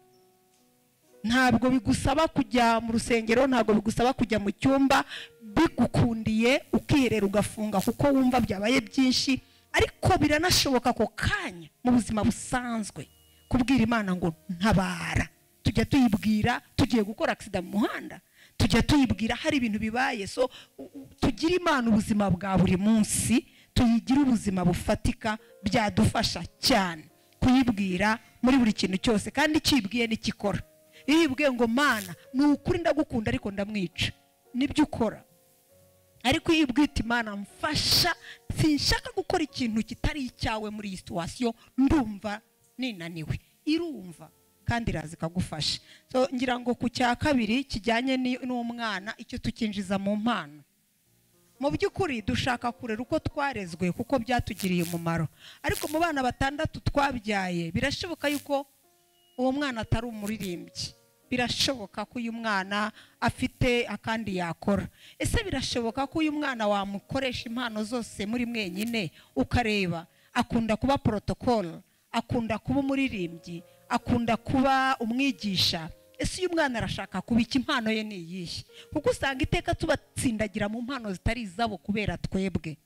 Ntabwo bigusaba kujya mu rusengero, ntabwo bigusaba kujya mu cyumba, bigukundiye ukiherera ugafunga kuko wumva byabaye byinshi. Ariko biranashoboka ko kanya mu buzima busanzwe kubwira Imana ngo ntabara. Tujya tuyibwira tugiye gukora accident mu muhanda, tujya tuyibwira hari ibintu bibaye. So tugira Imana ubuzima bwa buri munsi, tuyigira ubuzima bufatika, byadufasha cyane kuyibwira muri buri kintu cyose. Kandi ikibwiye nikikora. Iyo ibwiye ngo Mana ni ukuri ndagukunda ariko ndamwica, nibyo ukora. Ariko iyo ubwita Imana mfasha, sinshaka gukora ikintu kitari icyawe muri iyi situation, ndumva ninaniwe, irumva kandi iraza ikagufasha. So ngira ngo ku cya kabiri kijyanye n'umwana, icyo tukinjiza mu mpano. Mu by'ukuri dushaka kurera uko twarezwe kuko byatugiriye umumaro. Ariko mu bana batandatu twabyaye, birashoboka yuko uwo mwana atari umuririmbyi, birashoboka ko uyu mwana afite akandi yakora. Ese birashoboka ko uyu mwana wamukoresha impano zose muri mwenyine, ukareba akunda kuba protocol, akunda kuba umuririmbyi, akunda kuba umwigisha? Ese uyu mwana arashaka kuba iki? Impano ye ni iyihe? Kuko usanga iteka tubatsindagira mu mpano zitari izabo kubera twebwe.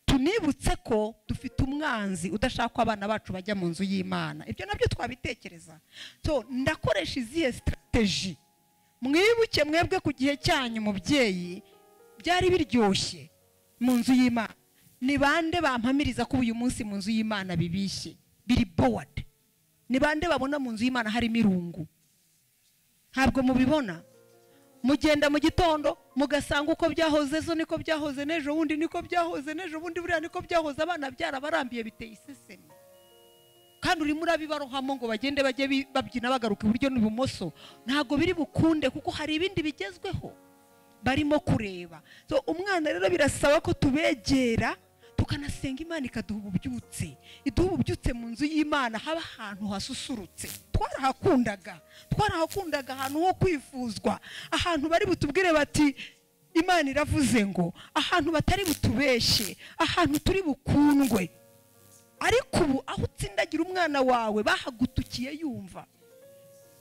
Tunibutse ko dufite umwanzi udashaka ko abana bacu bajya mu nzu y'Imana. Ibyo nabyo twabitekereza. So ndakoresha izihe strategy? Mwibuke mwebwe ku gihe cyanyu mubyeyi byari biryoshye mu nzu y'Imana. Ni bande bampamiriza ko uyu munsi mu nzu y'Imana bibishye, biri bored? Ni bande babona mu nzu y'Imana harimo irungu? Ntabwo mubibona. Mugenda mu gitondo mugasanga uko byahoze zo niko byahoze n'ejo bundi niko byahoze n'ejo bundi buriya niko byahoze. Abana byarabarambiye biteye iseseme, kandi urimo urabibarohamo ngo bagende bajye babyina bagaruka iburyo n'ibumoso. Ntabwo biri bukunde kuko hari ibindi bigezweho barimo kureba. So umwana rero birasaba ko tubegera tukanasenga Imana ikaduha ububyutse, iduha ububyutse mu nzu y'Imana, haba ahantu hasusurutse. Twarahakundaga ahantu ho kwifuzwa, ahantu bari butubwire bati Imana iravuze ngo, ahantu batari butubeshe, ahantu turi bukundwe. Ariko ubu aho utsindagira umwana wawe bahagutukiye yumva.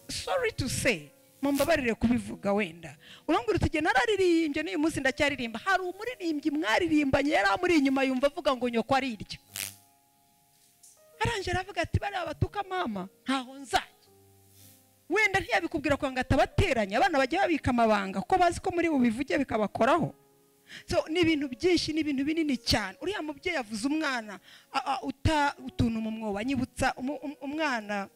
Sorry to say, mumbabarire kubivuga wenda. Urambwira uti jye nararirimbye n'uyu munsi ndacyaririmba. Hari umuririmbyi mwaririmbanye yari amuri inyuma yumva avuga ngo nyoko arirya. Aranje aravuga ati bari abatuka mama ntaho nzajya. Wenda ntiyabikubwira ko ngo atabateranya, abana bajya babika amabanga kuko bazi ko muri bubivuge bikabakoraho. So ni ibintu byinshi, ni ibintu binini cyane. Uriya mubyeyi avuze umwana uta utuntu mu mwobo, anyibutsa umwana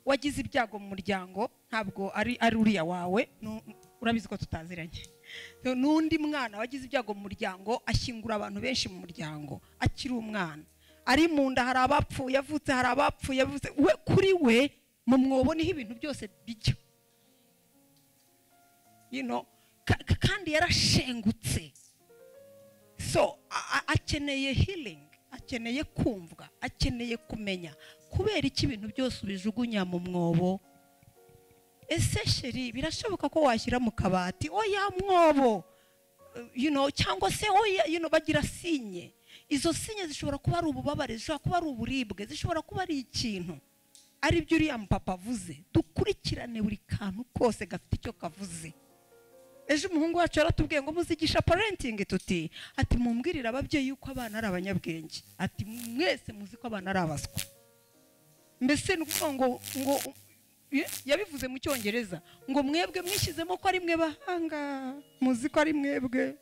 wagize ibyago mu muryango, ntabwo ari uriya wawe, urabizi ko tutaziranye. N'undi mwana wagize ibyago mu muryango, ashyingura abantu benshi mu muryango akiri umwana, ari mu nda hari abapfuye, avutse hari abapfuye, avutse we kuri we mu mwobo niho ibintu byose bijya. You know, kandi yarashengutse. So akeneye healing, akeneye kumvwa, akeneye kumenya kubera iki ibintu byose ubijugunya mu mwobo. Ese sheri birashoboka ko washyira mu kabati? Oya mwobo. You know, cyangwa se oya, you know, bagira signe. Izo signe zishobora kuba ari ububabare, zishobora kuba ari uburibwe, zishobora kuba ari ikintu. Ari byo uriya papa avuze. Dukurikirane buri kantu kose gafite icyo kavuze. Ejo umuhungu wacu yaratubwiye ngo muzigisha parenting tuti, ati mumbwirire ababyeyi yuko abana ari abanyabwenge, ati mwese muzi ko abana ari abaswa. Mbese ni ukuvuga ngo yabivuze mu Cyongereza ngo mwebwe mwishyizemo ko ari mwe bahanga, muzi ko ari mwebwe,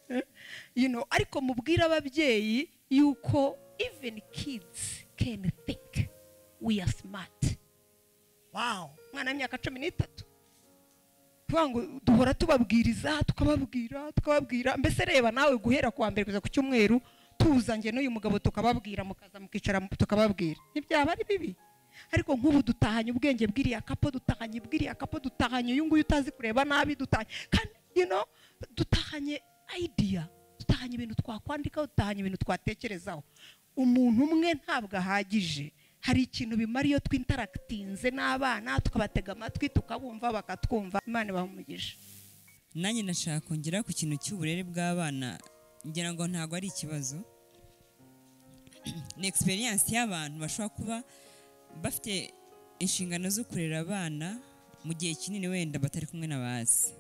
you know, ariko mubwira ababyeyi yuko even kids can think we are smart. Wow, mwana w'imyaka 13 tuvuga ngo duhora tubabwiriza, tukababwira. Mbese reba nawe guhera kuwa mbere kugeza ku cyumweru tuza nge n'uyu mugabo tukababwira, mukaza mukicara tukababwira, ntibyaba ari bibi. Ariko nk'ubu dutahanye ubwenge bw'iriya kapo, dutahanye bw'iriya kapo, dutahanye uyu nguyu utazi kureba nabi, dutahanye kandi you know, dutahanye idea, dutahanye ibintu twakwandikaho, dutahanye ibintu twatekerezaho. Umuntu umwe ntabwo ahagije. Hari ikintu bimara iyo twinteractinze n'abana, tukabatega amatwi, tukabumva, bakatwumva. Imana ibahe umugisha. Nanjye nashaka kongera ku kintu cy'uburere bw'abana, ngira ngo ntabwo ari ikibazo, ni experience y'abantu bashobora kuba bafite inshingano zo kurera abana mu gihe kinini wenda batari kumwe na basi.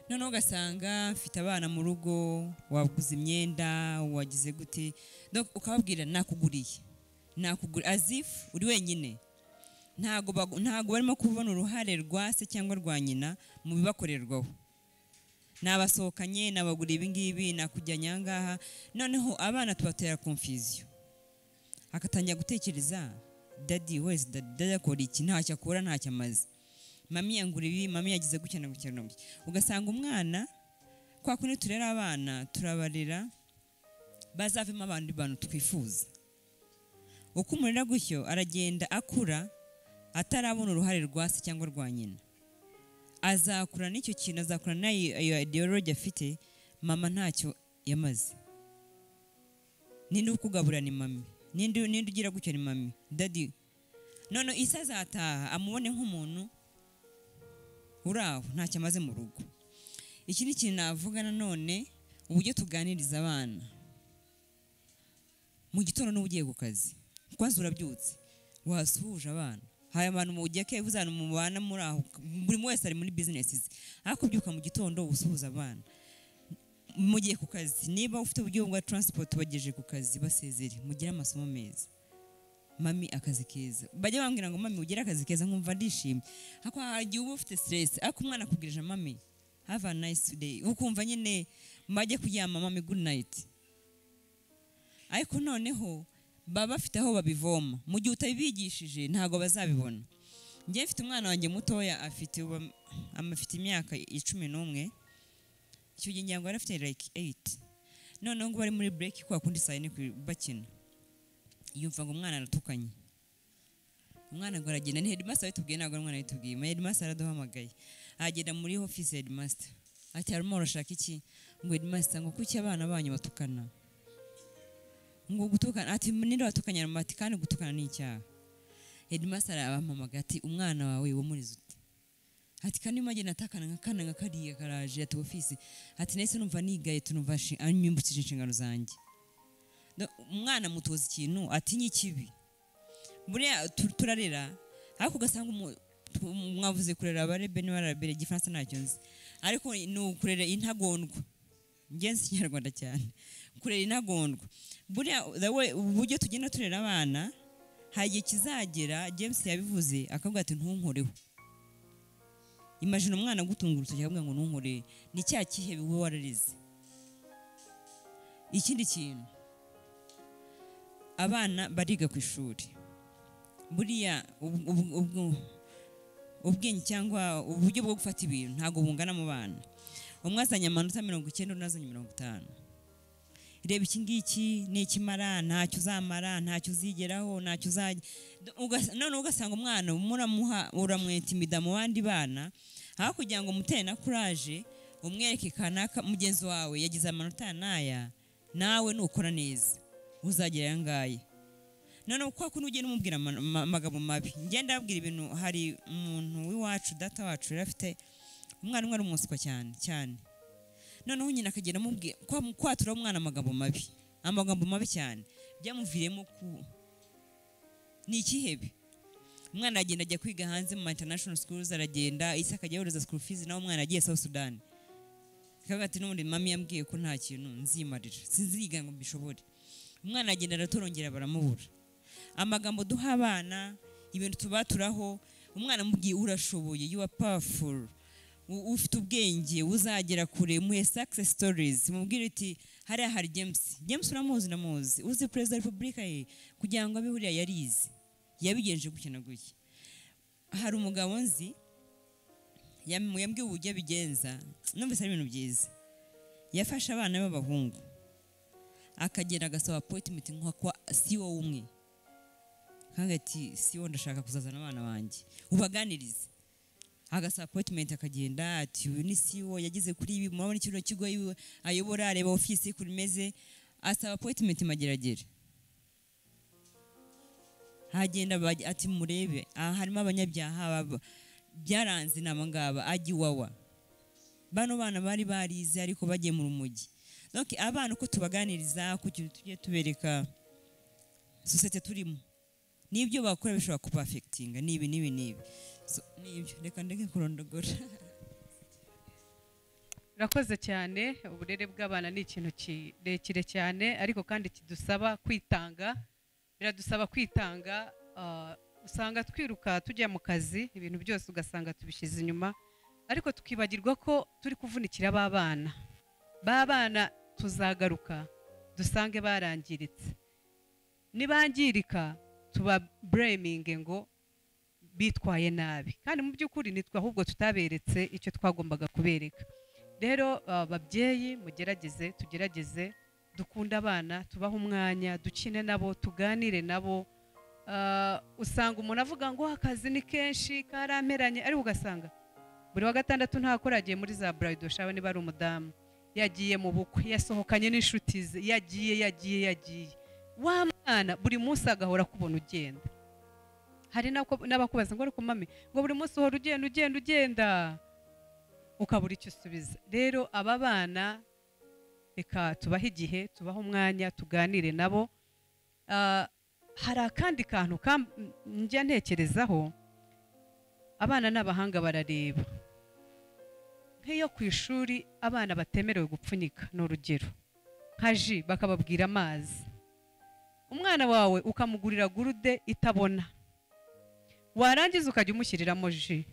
Noneho ugasanga mfite abana mu rugo, waguze imyenda, wagize gute, donc ukababwira nakuguriye, nakugura as if uri wenyine. Ntago barimo kubona uruhare rwa se cyangwa rwa nyina mu bibakorerwaho. Nabasohokanye, nabagura ibi ngibi, nakujyanye aha ngaha. Noneho abana tubatera confusion, akatangira gutekereza daddy wese, daddy akora iki, ntacyo akora, ntacyo amaze, mami yangura ibi, mami yagize gutya na gutya na gutya. Ugasanga umwana kwa kundi turera abana, turabarera bazavemo abandi bantu twifuza. Uko umurera gutyo aragenda akura atarabona uruhare rwa se cyangwa rwa nyina, azakura n'icyo kintu, azakura n'iyo ideology afite, mama ntacyo yamaze, ninde ukugabura ni mami, ninde ugira gutya ni mami, daddy. None isi azataha amubone nk'umuntu uraho ntacyo amaze mu rugo. Ikindi kintu navuga nanone, uburyo tuganiriza abana mu gitondo n'ubugiye ku kazi, kwanza urabyutse wasuhuje abana, haya abantu mu gihe ke uzana mubana muri aho, buri wese ari muri businesses, ariko ubyuka mu gitondo usuhuza abana mugiye ku kazi, niba ufite uburyo bwa transport bageje ku kazi basezere, mugire amasomo meza, mami akazi keza. Bajya bambwira ngo mami ugire akazi keza, nkumva ndishimye. Hako hagiye uba ufite stress, ariko umwana akubwirije mami have a nice day, ukumva nyine majye kuryama mami good night. Ariko noneho baba bafite aho babivoma, mu gihe utabigishije ntago bazabibona. Njye mfite umwana wanjye mutoya afite imyaka 11, icyo gihe ngira ngo yari afite like 8. Noneho ngo bari muri break kwa kundi saa 4 bakina, yumva ngo umwana aratukanye, umwana ngo aragenda. Ni headmaster bitubwiye, ntabwo umwana bitubwiye, headmaster araduhamagaye, agenda muri office headmaster ati arimo arashaka iki? Ngo headmaster ngo kuki abana banyu batukana? Ngo gutukana, ati ninde watukanye? Ati kandi gutukana ni icyaha. Headmaster arabampamagaye ati umwana wawe womurize ute? Ati kandi mage natakana nkakana nkakariya karaje ati office, ati nahise numva nigaye, tunumva anyumbukije inshingano zanjye. Umwana mutoza ikintu atinye ikibi. Buriya turarera, ariko ugasanga mwavuze kurera abarebe n'abarabere igifaransa ntacyo nzi, ariko ni ukurera intagondwa. Njye nzi Ikinyarwanda cyane, kurera intagondwa. Buriya uburyo tugenda turera abana, hari igihe kizagera, James yabivuze akavuga ati ntunkoreho. Imagine umwana agutunga urutoki akavuga ngo ntunkore, ni cya kihebe wowe wararize. Ikindi kintu, abana bariga ku ishuri, buriya ubwenge cyangwa uburyo bwo gufata ibintu ntago bungana mu bana. Umwe azanye amanota 90, undi azanye 50. Reba iki ngiki ni ikimara, ntacyo uzamara, ntacyo uzigeraho, ntacyo uzajya. None ugasanga umwana muramuha, uramwentimida mu bandi bana, aho kugira ngo umutere na courage, umwereke kanaka mugenzi wawe yagize amanota naya, nawe nukora neza uzagera aya ngaya. None uko kuno ugenda umubwira amagambo mabi. Ngenda abwira ibintu, hari umuntu w'iwacu, data wacu yari afite umwana umwe ari umuswa cyane cyane. Noneho nyina akagenda amubwiye kwatura umwana amagambo mabi, amagambo mabi cyane, byamuviremo ku ni ikihebe. Umwana agenda ajya kwiga hanze mu international schools, aragenda isi akajya yohereza school fees, nawe umwana agiye South Sudan. Akavuga ati n'ubundi mami yambwiye ko nta kintu nzimarira, sinziga ngo mbishobore. Umwana agenda aratorongera baramubura. Amagambo duha abana, ibintu tubaturaho, umwana amubwiye urashoboye, you are powerful, ufite ubwenge, uzagera kure, muhe success stories, mubwire uti hariya hari James, James uramuzi, ndamuzi, uzi perezida wa repubulika ye, kugira ngo abe buriya yarize, yabigenje gutya na gutya. Hari umugabo nzi yambwiye uburyo abigenza, numvise ari ibintu byiza. Yafashe abana b'abahungu akagenda agasaba appointment nka kwa CEO umwe, akavuga ati CEO ndashaka kuzazana abana banjye ubaganirize. Agasaba appointment akagenda ati uyu ni CEO yageze kuri ibi, murabona kino kigo ayobora, areba office kuri meze, asaba appointment Mageragere. Hagenda ati murebe aha harimo abanyabyaha byaranze inama ngaba ajya iwawa. Bano bana bari barize ariko bagiye mu rumugi. Donc abana uko tubaganiriza, ku kintu tugiye tubereka societe turimo, nibyo bakora bishobora kuba affectinga nibi nibi nibi. So nibyo reka ndeke kurondogora. Urakoze cyane. Uburere bw'abana ni ikintu kirekire cyane, ariko kandi kidusaba kwitanga, biradusaba kwitanga. Usanga twiruka tujya mu kazi, ibintu byose ugasanga tubishyize inyuma, ariko tukibagirwa ko turi kuvunikira abana. Babana tuzagaruka dusange barangiritse, nibangirika tuba blaming ngo bitwaye nabi, kandi mu by'ukuri nitwe ahubwo tutaberetse icyo twagombaga kubereka. Rero ababyeyi mugerageze, tugerageze dukunde abana, tubahe umwanya, dukine nabo, tuganire nabo. Usanga umuntu avuga ngo akazi ni kenshi karamperanye, ariko ugasanga buri wa gatandatu ntakora, yagiye muri za bridal shower niba ari umudamu, yagiye mu bukwe, yasohokanye n'inshuti ze, yagiye. Wa mwana buri munsi agahora kubona ugenda. Hari n'abakubaza ngo ariko mami, ngo buri munsi uhora ugenda ugenda ugenda, ukabura icyo usubiza. Rero aba bana reka tubahe igihe, tubahe umwanya, tuganire nabo. Hari akandi kantu njya ntekerezaho, abana n'abahanga barareba. Nk'iyo ku ishuri abana batemerewe gupfunyika, ni urugero nka ji bakababwira amazi, umwana wawe ukamugurira gurude itabona, warangiza ukajya umushyiriramo ji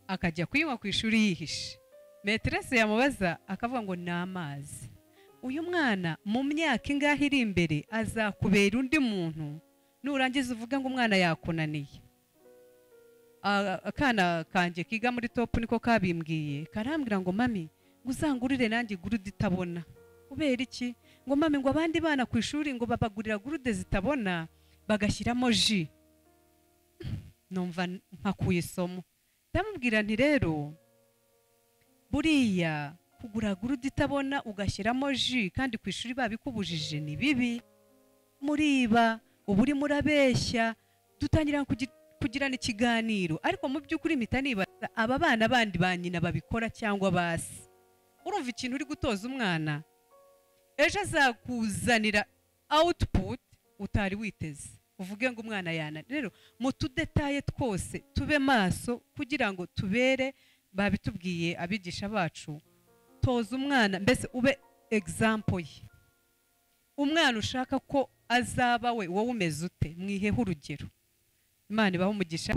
akajya kuyinywa ku ishuri yihishe, metresse yamubaza akavuga ngo ni amazi. Uyu mwana mu myaka ingahe iri imbere azakubera undi muntu, nurangiza uvuga ngo umwana yakunaniye. Akana kanjye kiga muri top niko kabimbwiye, karambwira ngo mami uzangurire nanjye gurude itabona. Kubera iki? Ngo mami ngo abandi bana ku ishuri ngo babagurira gurude zitabona bagashyiramo ji. Numva mpakuye isomo, ndamubwira nti rero buriya kugura gurude itabona ugashyiramo ji kandi ku ishuri babikubujije ni bibi, muriba ubu uri murabeshya. Dutangira kugirana ikiganiro, ariko mu by'ukuri mpita nibaza aba bana bandi ba nyina babikora cyangwa basi. Urumva ikintu uri gutoza umwana, ejo azakuzanira output utari witeze, uvuge ngo umwana yana. Rero mu tudetaye twose tube maso kugira ngo tubere, babitubwiye abigisha bacu, toza umwana mbese ube example ye. Umwana ushaka ko azaba we, wowe umeze ute? Mwiheho urugero. Imana ibahe umugisha.